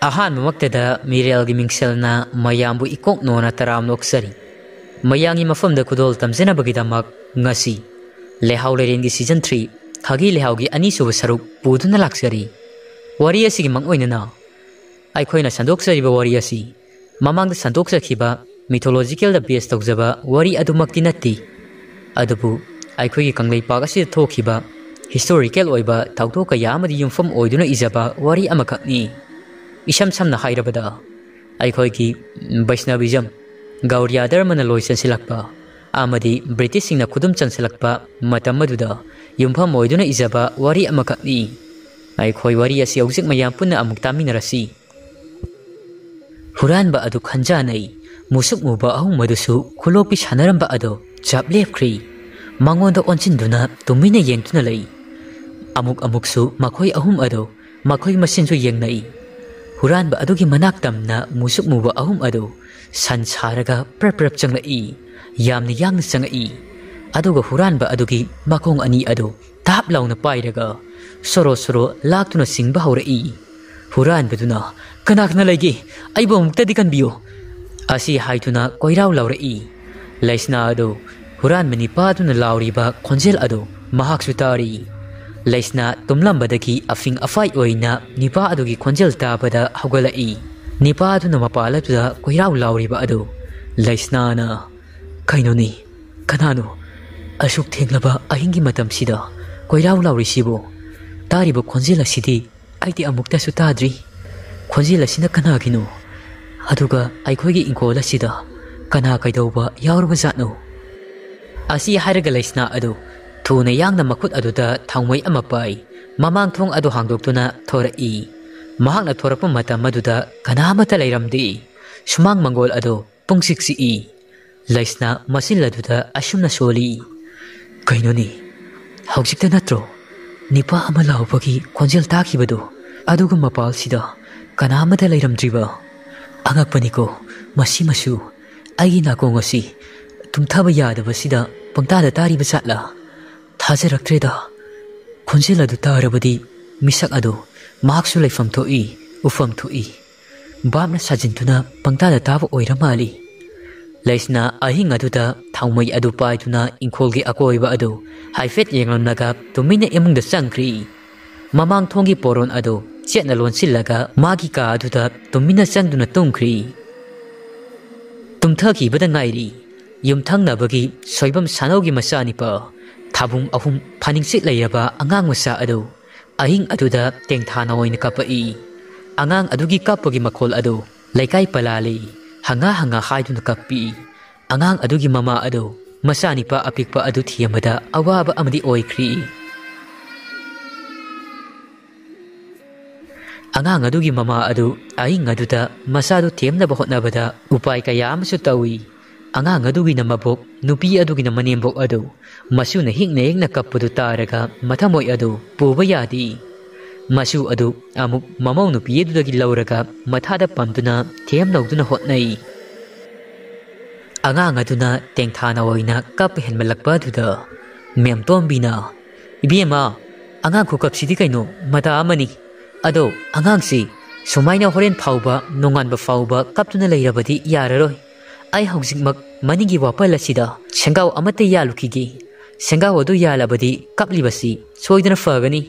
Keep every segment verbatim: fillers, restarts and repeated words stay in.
ꯑꯍꯥꯟꯕꯃꯛꯇꯗ ꯃꯤꯔꯦꯜꯒꯤ ꯃꯤꯡꯁꯦꯜꯅ ꯃꯌꯥꯝꯕꯨ ꯏꯀꯣꯛ ꯅꯣꯟꯅ ꯇꯔꯥꯝ ꯅꯣꯛꯆꯔꯤ꯫ ꯃꯌꯥꯝꯒꯤ ꯃꯐꯝꯗ ꯈꯨꯗꯣꯜ ꯇꯝꯖꯅꯕꯒꯤꯗꯃꯛ ꯉꯁꯤ ꯂꯩꯍꯥꯎ ꯂꯩꯔꯦꯟꯒꯤ season three, ꯈꯥꯒꯤ ꯂꯩꯍꯥꯎꯒꯤ ꯑꯅꯤꯁꯨꯕ ꯁꯔꯨꯛ ꯄꯨꯗꯨꯅ ꯂꯥꯛꯆꯔꯤ꯫ ꯋꯥꯔꯤ ꯑꯁꯤꯒꯤ ꯃꯪ ꯑꯣꯏꯅꯅ ꯑꯩꯈꯣꯏꯅ ꯁꯟꯗꯣꯛꯆꯔꯤꯕ ꯋꯥꯔꯤ ꯑꯁꯤ ꯃꯃꯥꯡꯗ ꯁꯟꯗꯣꯛꯆꯈꯤꯕ mythological-ꯗ base ꯇꯧꯖꯕ ꯋꯥꯔꯤ ꯑꯗꯨꯃꯛꯇꯤ ꯅꯠꯇꯦ꯫ ꯑꯗꯨꯕꯨ ꯑꯩꯈꯣꯏꯒꯤ ꯀꯪꯂꯩꯄꯥꯛ ꯑꯁꯤꯗ ꯊꯣꯛꯈꯤꯕ historical ꯑꯣꯏꯕ ꯊꯧꯗꯣꯛ ꯀꯌꯥ ꯑꯃꯗꯤ ꯌꯨꯝꯐꯝ ꯑꯣꯏꯗꯨꯅ ꯏꯖꯕ ꯋꯥꯔꯤ ꯑꯃꯈꯛꯅꯤ꯫ ꯏꯁꯝ ꯁꯝꯅ ꯍꯥꯏꯔꯕꯗ, ꯑꯩꯈꯣꯏꯒꯤ Vaishnavism, ꯒꯧꯔꯤꯌꯥ ꯙꯔꯃꯅ ꯂꯣꯏ ꯆꯟꯁꯤꯜꯂꯛꯄ ꯑꯃꯗꯤ British-ꯁꯤꯡꯅ ꯈꯨꯗꯨꯝ ꯆꯟꯁꯤꯜꯂꯛꯄ ꯃꯇꯝ ꯑꯗꯨꯗ ꯌꯨꯝꯐꯝ ꯑꯣꯏꯗꯨꯅ ꯏꯖꯕ ꯋꯥꯔꯤ ꯑꯃꯈꯛꯅꯤ꯫ ꯑꯩꯈꯣꯏ ꯋꯥꯔꯤ ꯑꯁꯤ ꯍꯧꯖꯤꯛ ꯃꯌꯥꯝ ꯄꯨꯟꯅ ꯑꯃꯨꯛ ꯇꯥꯃꯤꯟꯅꯔꯁꯤ꯫ ꯍꯨꯔꯥꯟꯕ ꯑꯗꯨ ꯈꯟꯖꯥꯅꯩ꯫ ꯃꯨꯁꯨꯛ ꯃꯨꯕ ꯑꯍꯨꯝ ꯑꯗꯨꯁꯨ ꯈꯨꯂꯣꯛꯄꯤ ꯁꯥꯟꯅꯔꯝꯕ ꯑꯗꯨ ꯆꯞ ꯂꯦꯞꯈ꯭ꯔꯤ꯫ ꯃꯉꯣꯟꯗ ꯑꯣꯟꯁꯤꯟꯗꯨꯅ ꯇꯨꯃꯤꯟꯅ ꯌꯦꯡꯗꯨꯅ ꯂꯩ꯫ ꯑꯃꯨꯛ ꯑꯃꯨꯛꯁꯨ ꯃꯈꯣꯏ ꯑꯍꯨꯝ ꯑꯗꯨ ꯃꯈꯣꯏ ꯃꯁꯦꯟꯁꯨ ꯌꯦꯡꯅꯩ꯫ ꯍꯨꯔꯥꯟꯕ ꯑꯗꯨꯒꯤ ꯃꯅꯥꯛ ꯇꯝꯅ ꯃꯨꯁꯨꯛ ꯃꯨꯕ ꯑꯍꯨꯝ ꯑꯗꯨ ꯁꯟ ꯁꯥꯔꯒ ꯄ꯭ꯔꯞ ꯄ꯭ꯔꯞ ꯆꯪꯂꯛꯏ꯫ ꯌꯥꯝꯅ ꯌꯥꯡꯅ ꯆꯪꯂꯛꯏ꯫ ꯑꯗꯨꯒ ꯍꯨꯔꯥꯟꯕ ꯑꯗꯨꯒꯤ ꯃꯈꯣꯡ ꯑꯅꯤ ꯑꯗꯨ ꯇꯥꯞ ꯂꯥꯎꯅ ꯄꯥꯏꯔꯒ ꯁꯣꯔꯣ ꯁꯣꯔꯣ ꯂꯥꯛꯇꯨꯅ ꯆꯤꯡꯕ ꯍꯧꯔꯛꯏ꯫ ꯍꯨꯔꯥꯟꯕꯗꯨꯅ, "ꯀꯅꯥ ꯀꯅꯥ ꯂꯩꯒꯦ? ꯑꯩꯕꯨ ꯑꯃꯨꯛꯇꯗꯤ ꯀꯟꯕꯤꯌꯨ!" ꯑꯁꯤ ꯍꯥꯏꯗꯨꯅ ꯀꯣꯏꯔꯥꯎ ꯂꯥꯎꯔꯛꯏ꯫ ꯂꯩꯁꯅꯥ ꯑꯗꯨ ꯍꯨꯔꯥꯟꯕ ꯅꯤꯄꯥ ꯑꯗꯨꯅ ꯂꯥꯎꯔꯤꯕ ꯈꯣꯟꯖꯦꯜ ꯑꯗꯨ ꯃꯍꯥꯛꯁꯨ ꯇꯥꯔꯤ꯫ ꯂꯩꯁꯅꯥ ꯇꯨꯝꯂꯝꯕꯗꯒꯤ ꯑꯐꯤꯡ ꯑꯐꯥꯏ ꯑꯣꯏꯅ ꯅꯤꯄꯥ ꯑꯗꯨꯒꯤ ꯈꯣꯟꯖꯦꯜ ꯇꯥꯕꯗ ꯍꯧꯒꯠꯂꯛꯏ꯫ ꯅꯤꯄꯥ ꯑꯗꯨꯅ ꯃꯄꯥꯜ ꯑꯗꯨꯗ ꯀꯣꯏꯔꯥꯎ ꯂꯥꯎꯔꯤꯕ ꯑꯗꯨ ꯂꯩꯁꯅꯥꯅ, "ꯀꯩꯅꯣꯅꯦ? ꯀꯅꯥꯅꯣ ꯑꯁꯨꯛ ꯊꯦꯡꯂꯕ ꯑꯍꯤꯡꯒꯤ ꯃꯇꯝꯁꯤꯗ ꯀꯣꯏꯔꯥꯎ ꯂꯥꯎꯔꯤꯁꯤꯕꯨ? ꯇꯥꯔꯤꯕ ꯈꯣꯟꯖꯦꯜ ꯑꯁꯤꯗꯤ ꯑꯩꯗꯤ ꯑꯃꯨꯛꯇꯁꯨ ꯇꯥꯗ꯭ꯔꯤ꯫ ꯈꯣꯟꯖꯦꯜ ꯑꯁꯤꯅ ꯀꯅꯥꯒꯤꯅꯣ? ꯑꯗꯨꯒ ꯑꯩꯈꯣꯏꯒꯤ ꯏꯪꯈꯣꯜ ꯑꯁꯤꯗ ꯀꯅꯥ ꯀꯩꯗꯧꯕ ꯌꯥꯎꯔꯕ ꯖꯥꯠꯅꯣ?" ꯑꯁꯤ ꯍꯥꯏꯔꯒ ꯂꯩꯁꯅꯥ ꯑꯗꯨ ꯊꯨꯅ ꯌꯥꯡꯅ ꯃꯈꯨꯠ ꯑꯗꯨꯗ ꯊꯥꯎꯃꯩ ꯑꯃ ꯄꯥꯏ, ꯃꯃꯥꯡ ꯊꯣꯡ ꯑꯗꯨ ꯍꯥꯡꯗꯣꯛꯇꯨꯅ ꯊꯣꯔꯛꯏ꯫ ꯃꯍꯥꯛꯅ ꯊꯣꯔꯛꯄ ꯃꯇꯝ ꯑꯗꯨꯗ ꯀꯅꯥ ꯑꯃꯠꯇ ꯂꯩꯔꯝꯗꯦ꯫ ꯁꯨꯃꯥꯡ ꯃꯪꯒꯣꯜ ꯑꯗꯨ ꯄꯨꯡꯆꯤꯛ ꯆꯤꯛꯏ꯫ ꯂꯩꯁꯅꯥ ꯃꯆꯤꯜ ꯑꯗꯨꯗ ꯑꯁꯨꯝꯅ ꯁꯣꯜꯂꯤ, "ꯀꯩꯅꯣꯅꯦ? ꯍꯧꯖꯤꯛꯇ ꯅꯠꯇ꯭ꯔꯣ ꯅꯤꯄꯥ ꯑꯃ ꯂꯥꯎꯕꯒꯤ ꯈꯣꯟꯖꯦꯜ ꯇꯥꯈꯤꯕꯗꯣ? ꯑꯗꯨꯒ ꯃꯄꯥꯜꯁꯤꯗ ꯀꯅꯥ ꯑꯃꯠꯇ ꯂꯩꯔꯝꯗ꯭ꯔꯤꯕ? ꯑꯉꯛꯄꯅꯤꯀꯣ ꯃꯁꯤꯃꯁꯨ꯫ ꯑꯩꯒꯤ ꯅꯥꯀꯣꯡ ꯑꯁꯤ ꯇꯨꯝꯊꯕ ꯌꯥꯗꯕꯁꯤꯗ ꯄꯪꯇꯥꯗ ꯇꯥꯔꯤꯕ ꯖꯥꯠꯂꯥ? ꯊꯥꯖꯔꯛꯇ꯭ꯔꯦꯗ꯫ ꯈꯣꯟꯖꯦꯜ ꯑꯗꯨ ꯇꯥꯔꯕꯗꯤ ꯃꯤꯁꯛ ꯑꯗꯨ ꯃꯍꯥꯛꯁꯨ ꯂꯩꯐꯝ ꯊꯣꯛꯏ꯫ ꯎꯐꯝ ꯊꯣꯛꯏ꯫ ꯚꯥꯞꯅ ꯁꯥꯖꯤꯟꯗꯨꯅ ꯄꯪꯇꯥꯗ ꯇꯥꯕ ꯑꯣꯏꯔ ꯃꯥꯜꯂꯤ꯫ ꯂꯩꯁꯅꯥ ꯑꯍꯤꯡ ꯑꯗꯨꯗ ꯊꯥꯎꯃꯩ ꯑꯗꯨ ꯄꯥꯏꯗꯨꯅ ꯏꯪꯈꯣꯜꯒꯤ ꯑꯀꯣꯏꯕ ꯑꯗꯨ ꯍꯥꯏꯐꯦꯠ ꯌꯦꯡꯂꯝꯂꯒ ꯇꯨꯃꯤꯟꯅ ꯏꯃꯨꯡꯗ ꯆꯪꯈ꯭ꯔꯤ꯫ ꯃꯃꯥꯡ ꯊꯣꯡꯒꯤ ꯄꯣꯔꯣꯟ ꯑꯗꯨ ꯆꯦꯠꯅ ꯂꯣꯟꯁꯤꯜꯂꯒ ꯃꯥꯒꯤ ꯀꯥ ꯑꯗꯨꯗ ꯇꯨꯃꯤꯟꯅ ꯆꯪꯗꯨꯅ ꯇꯨꯝꯈ꯭ꯔꯤ꯫ ꯇꯨꯝꯊꯈꯤꯕꯗ ꯉꯥꯏꯔꯤ꯫ ꯌꯨꯝꯊꯪꯅꯕꯒꯤ ꯁꯣꯏꯕꯝ ꯁꯥꯅꯧꯒꯤ ꯃꯆꯥꯅꯤꯄꯥ ꯊꯥꯕꯨꯡ ꯑꯍꯨꯝ ꯐꯥꯅꯤꯡꯆꯤꯠ ꯂꯩꯔꯕ ꯑꯉꯥꯡ ꯃꯆꯥ ꯑꯗꯨ ꯑꯍꯤꯡ ꯑꯗꯨꯗ ꯇꯦꯡꯊꯥꯅ ꯑꯣꯏꯅ ꯀꯞꯄꯛꯏ꯫ ꯑꯉꯥꯡ ꯑꯗꯨꯒꯤ ꯀꯞꯄꯒꯤ ꯃꯈꯣꯜ ꯑꯗꯨ ꯂꯩꯀꯥꯏ ꯄꯂꯥꯂꯤ ꯍꯪꯉꯥ ꯍꯪꯉꯥ ꯍꯥꯏꯗꯨꯅ ꯀꯞꯄꯤ꯫ ꯑꯉꯥꯡ ꯑꯗꯨꯒꯤ ꯃꯃꯥ ꯑꯗꯨ ꯃꯆꯥꯅꯤꯄꯥ ꯑꯄꯤꯛꯄ ꯑꯗꯨ ꯊꯤꯕꯗ ꯑꯋꯥꯕ ꯑꯃꯗꯤ ꯑꯣꯏꯈ꯭ꯔꯤ꯫ ꯑꯉꯥꯡ ꯑꯗꯨꯒꯤ ꯃꯃꯥ ꯑꯗꯨ ꯑꯍꯤꯡ ꯑꯗꯨꯗ ꯃꯆꯥꯗꯨ ꯊꯦꯝꯅꯕ ꯍꯣꯠꯅꯕꯗ ꯎꯄꯥꯏ ꯀꯌꯥ ꯑꯃꯁꯨ ꯇꯧꯏ꯫ ꯑꯉꯥꯡ ꯑꯗꯨꯒꯤꯅ ꯃꯕꯣꯛ, ꯅꯨꯄꯤ ꯑꯗꯨꯒꯤꯅ ꯃꯅꯦꯝꯕꯣꯛ ꯑꯗꯨ ꯃꯁꯨꯅ ꯍꯤꯡꯅ ꯍꯤꯡꯅ ꯀꯞꯄꯗꯨ ꯇꯥꯔꯒ ꯃꯊꯃꯣꯏ ꯑꯗꯨ ꯄꯨꯕ ꯌꯥꯗꯦ꯫ ꯃꯁꯨ ꯑꯗꯨ ꯑꯃꯨꯛ ꯃꯃꯧ ꯅꯨꯄꯤ ꯑꯗꯨꯗꯒꯤ ꯂꯧꯔꯒ ꯃꯊꯥꯗ ꯄꯝꯗꯨꯅ ꯊꯦꯝꯅꯧꯗꯨꯅ ꯍꯣꯠꯅꯩ꯫ ꯑꯉꯥꯡ ꯑꯗꯨꯅ ꯇꯦꯡꯊꯥꯅ ꯑꯣꯏꯅ ꯀꯞꯄ ꯍꯦꯟꯃꯜꯂꯛꯄ ꯑꯗꯨꯗ ꯃꯦꯝꯇꯣꯝꯕꯤꯅ, "ꯏꯕꯦꯝꯃ, ꯑꯉꯥꯡ ꯈꯨꯀꯞꯁꯤꯗꯤ ꯀꯩꯅꯣ, ꯃꯇꯥ ꯑꯃꯅꯤ꯫ ꯑꯗꯣ ꯑꯉꯥꯡꯁꯤ ꯁꯨꯃꯥꯏꯅ ꯍꯣꯔꯦꯟ ꯐꯥꯎꯕ, ꯅꯣꯡꯉꯥꯟꯕ ꯐꯥꯎꯕ ꯀꯞꯇꯨꯅ ꯂꯩꯔꯕꯗꯤ ꯌꯥꯔꯔꯣꯏ꯫ ꯑꯩ ꯍꯧꯖꯤꯛꯃꯛ ꯃꯅꯤꯡꯒꯤ ꯋꯥꯄꯜ ꯑꯁꯤꯗ ꯁꯦꯡꯒꯥꯎ ꯑꯃꯠꯇ ꯌꯥꯜꯂꯨꯈꯤꯒꯦ꯫ ꯁꯦꯡꯒꯥꯎ ꯑꯗꯨ ꯌꯥꯜꯂꯕꯗꯤ ꯀꯞꯂꯤꯕꯁꯤ ꯁꯣꯏꯗꯅ ꯐꯒꯅꯤ꯫"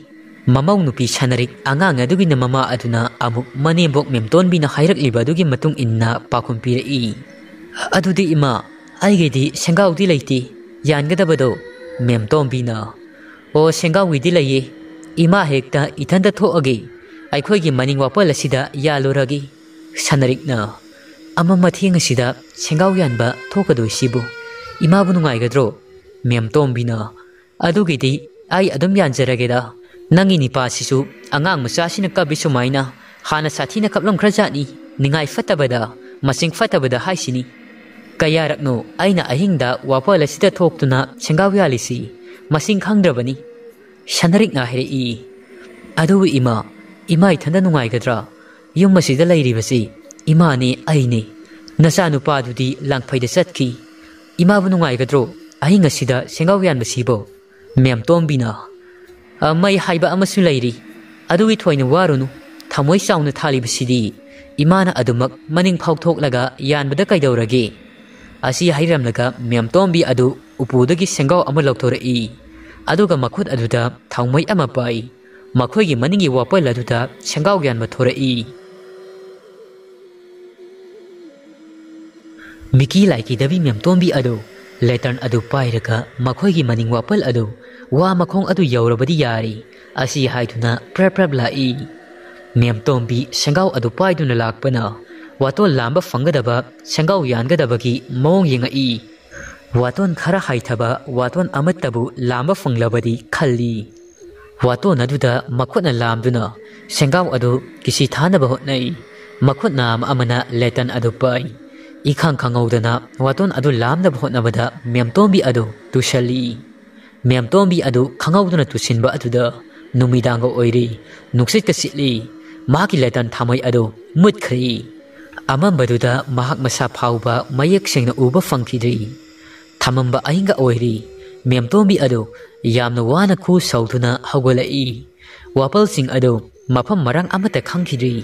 ꯃꯃꯧ ꯅꯨꯄꯤ ꯁꯅꯔꯤꯛ ꯑꯉꯥꯡ ꯑꯗꯨꯒꯤꯅ ꯃꯃꯥ ꯑꯗꯨꯅ ꯑꯃꯨꯛ ꯃꯅꯦꯝꯕꯣꯛ ꯃꯦꯝꯇꯣꯟꯕꯤꯅ ꯍꯥꯏꯔꯛꯂꯤꯕ ꯑꯗꯨꯒꯤ ꯃꯇꯨꯡ ꯏꯟꯅ ꯄꯥꯎꯈꯨꯝ ꯄꯤꯔꯛꯏ꯫ "ꯑꯗꯨꯗꯤ ꯏꯃꯥ, ꯑꯩꯒꯤꯗꯤ ꯁꯦꯡꯒꯥꯎꯗꯤ ꯂꯩꯇꯦ, ꯌꯥꯟꯒꯗꯕꯗꯣ꯫" ꯃꯦꯝꯇꯣꯝꯕꯤꯅ, "ꯑꯣ, ꯁꯦꯡꯒꯥꯎꯒꯤꯗꯤ ꯂꯩꯌꯦ꯫ ꯏꯃꯥ ꯍꯦꯛꯇ ꯏꯊꯟꯇ ꯊꯣꯛꯑꯒꯦ, ꯑꯩꯈꯣꯏꯒꯤ ꯃꯅꯤꯡ ꯋꯥꯄꯜ ꯑꯁꯤꯗ ꯌꯥꯜꯂꯨꯔꯒꯦ꯫" ꯁꯅꯔꯤꯛꯅ, "ꯑꯃ ꯃꯊꯦꯡ ꯑꯁꯤꯗ ꯁꯦꯡꯒꯥꯎ ꯌꯥꯟꯕ ꯊꯣꯛꯀꯗꯣꯏꯁꯤꯕꯨ ꯏꯃꯥꯕꯨ ꯅꯨꯡꯉꯥꯏꯒꯗ꯭ꯔꯣ?" ꯃꯦꯝꯇꯣꯝꯕꯤꯅ, "ꯑꯗꯨꯒꯤꯗꯤ ꯑꯩ ꯑꯗꯨꯝ ꯌꯥꯟꯖꯔꯒꯦꯗ꯫ ꯅꯪꯒꯤ ꯅꯤꯄꯥꯁꯤꯁꯨ ꯑꯉꯥꯡ ꯃꯆꯥꯁꯤꯅ ꯀꯞꯄꯤ ꯁꯨꯃꯥꯏꯅ ꯍꯥꯟꯅ ꯁꯥꯊꯤꯅ ꯀꯞꯂꯝꯈ꯭ꯔꯖꯥꯠꯅꯤ, ꯅꯤꯡꯉꯥꯏ ꯐꯠꯇꯕꯗ, ꯃꯁꯤꯡ ꯐꯠꯇꯕꯗ ꯍꯥꯏꯁꯤꯅꯤ꯫ ꯀꯌꯥꯔꯛꯅꯣ ꯑꯩꯅ ꯑꯍꯤꯡꯗ ꯋꯥꯄꯜ ꯑꯁꯤꯗ ꯊꯣꯛꯇꯨꯅ ꯁꯦꯡꯒꯥꯎ ꯌꯥꯜꯂꯤꯁꯤ, ꯃꯁꯤꯡ ꯈꯪꯗ꯭ꯔꯕꯅꯤ꯫" ꯁꯅꯔꯤꯛꯅ ꯍꯥꯏꯔꯛꯏ, "ꯑꯗꯨꯕꯨ ꯏꯃꯥ, ꯏꯃꯥ ꯏꯊꯟꯗ ꯅꯨꯡꯉꯥꯏꯒꯗ꯭ꯔꯥ? ꯌꯨꯝ ꯑꯁꯤꯗ ꯂꯩꯔꯤꯕꯁꯤ ꯏꯃꯥꯅꯦ ꯑꯩꯅꯦ꯫ ꯅꯆꯥꯅꯨꯄꯥꯗꯨꯗꯤ ꯂꯥꯡꯐꯩꯗ ꯆꯠꯈꯤ꯫ ꯏꯃꯥꯕꯨ ꯅꯨꯡꯉꯥꯏꯒꯗ꯭ꯔꯣ ꯑꯍꯤꯡ ꯑꯁꯤꯗ ꯁꯦꯡꯒꯥꯎ ꯌꯥꯟꯕꯁꯤꯕꯣ?" ꯃꯦꯝꯇꯣꯝꯕꯤꯅ, "ꯑ, ꯃꯩ ꯍꯥꯏꯕ ꯑꯃꯁꯨ ꯂꯩꯔꯤ꯫ ꯑꯗꯨꯒꯤ ꯊꯣꯏꯅ ꯋꯥꯔꯨꯅꯨ꯫ ꯊꯃꯣꯏ ꯆꯥꯎꯅ ꯊꯥꯜꯂꯤꯕꯁꯤꯗꯤ? ꯏꯃꯥꯅ ꯑꯗꯨꯃꯛ ꯃꯅꯤꯡ ꯐꯥꯎꯊꯣꯛꯂꯒ ꯌꯥꯟꯕꯗ ꯀꯩꯗꯧꯔꯒꯦ?" ꯑꯁꯤ ꯍꯥꯏꯔꯝꯂꯒ ꯃꯦꯝꯇꯣꯝꯕꯤ ꯑꯗꯨ ꯎꯄꯨꯗꯒꯤ ꯁꯦꯡꯒꯥꯎ ꯑꯃ ꯂꯧꯊꯣꯔꯛꯏ꯫ ꯑꯗꯨꯒ ꯃꯈꯨꯠ ꯑꯗꯨꯗ ꯊꯥꯎꯃꯩ ꯑꯃ ꯄꯥꯏ꯫ ꯃꯈꯣꯏꯒꯤ ꯃꯅꯤꯡꯒꯤ ꯋꯥꯄꯜ ꯑꯗꯨꯗ ꯁꯦꯡꯒꯥꯎ ꯌꯥꯟꯕ ꯊꯣꯔꯛꯏ꯫ ꯃꯤꯀꯤ ꯂꯥꯏꯀꯤꯗꯕꯤ ꯃꯦꯝꯇꯣꯝꯕꯤ ꯑꯗꯨ ꯂꯦꯇꯔꯟ ꯑꯗꯨ ꯄꯥꯏꯔꯒ ꯃꯈꯣꯏꯒꯤ ꯃꯅꯤꯡ ꯋꯥꯄꯜ ꯑꯗꯨ ꯋꯥ ꯃꯈꯣꯡ ꯑꯗꯨ ꯌꯧꯔꯕꯗꯤ ꯌꯥꯔꯦ ꯑꯁꯤ ꯍꯥꯏꯗꯨꯅ ꯄ꯭ꯔꯞ ꯄ꯭ꯔꯞ ꯂꯥꯛꯏ꯫ ꯃꯦꯝꯇꯣꯝꯕꯤ ꯁꯦꯡꯒꯥꯎ ꯑꯗꯨ ꯄꯥꯏꯗꯨꯅ ꯂꯥꯛꯄꯅ ꯋꯥꯇꯣꯜ ꯂꯥꯝꯕ ꯐꯪꯒꯗꯕ ꯁꯦꯡꯒꯥꯎ ꯌꯥꯟꯒꯗꯕꯒꯤ ꯃꯑꯣꯡ ꯌꯦꯡꯉꯛꯏ꯫ ꯋꯥꯇꯣꯟ ꯈꯔ ꯍꯥꯏꯊꯕ ꯋꯥꯇꯣꯟ ꯑꯃꯠꯇꯕꯨ ꯂꯥꯝꯕ ꯐꯪꯂꯕꯗꯤ ꯈꯜꯂꯤ꯫ ꯋꯥꯇꯣꯟ ꯑꯗꯨꯗ ꯃꯈꯨꯠꯅ ꯂꯥꯝꯗꯨꯅ ꯁꯦꯡꯒꯥꯎ ꯑꯗꯨ ꯀꯤꯁꯤ ꯊꯥꯅꯕ ꯍꯣꯠꯅꯩ꯫ ꯃꯈꯨꯠ ꯅꯥꯝꯃ ꯑꯃꯅ ꯂꯦꯇꯟ ꯑꯗꯨ ꯄꯥꯏ꯫ ꯏꯈꯪ ꯈꯪꯍꯧꯗꯅ ꯋꯥꯇꯣꯟ ꯑꯗꯨ ꯂꯥꯝꯅꯕ ꯍꯣꯠꯅꯕꯗ ꯃꯦꯝꯇꯣꯝꯕꯤ ꯑꯗꯨ ꯇꯨꯁꯜꯂꯤ꯫ ꯃꯦꯝꯇꯣꯝꯕꯤ ꯑꯗꯨ ꯈꯪꯍꯧꯗꯅ ꯇꯨꯁꯤꯟꯕ ꯑꯗꯨꯗ ꯅꯨꯃꯤꯗꯥꯡꯒ ꯑꯣꯏꯔꯤ꯫ ꯅꯨꯡꯁꯤꯠꯀ ꯁꯤꯠꯂꯤ꯫ ꯃꯍꯥꯛꯀꯤ ꯂꯦꯇꯟ ꯊꯥꯃꯩ ꯑꯗꯨ ꯃꯨꯠꯈ꯭ꯔꯦ꯫ ꯑꯃꯝꯕꯗꯨꯗ ꯃꯍꯥꯛ ꯃꯁꯥ ꯐꯥꯎꯕ ꯃꯌꯦꯛ ꯁꯦꯡꯅ ꯎꯕ ꯐꯪꯈꯤꯗ꯭ꯔꯤ꯫ ꯊꯃꯝꯕ ꯑꯍꯤꯡꯒ ꯑꯣꯏꯔꯤ꯫ ꯃꯦꯝꯇꯣꯝꯕꯤ ꯑꯗꯨ ꯌꯥꯝꯅ ꯋꯥꯅ ꯈꯨ ꯁꯧꯗꯨꯅ ꯍꯧꯒꯠꯂꯛꯏ꯫ ꯋꯥꯄꯜꯁꯤꯡ ꯑꯗꯨ ꯃꯐꯝ ꯃꯔꯥꯡ ꯑꯃꯠꯇ ꯈꯪꯈꯤꯗ꯭ꯔꯤ꯫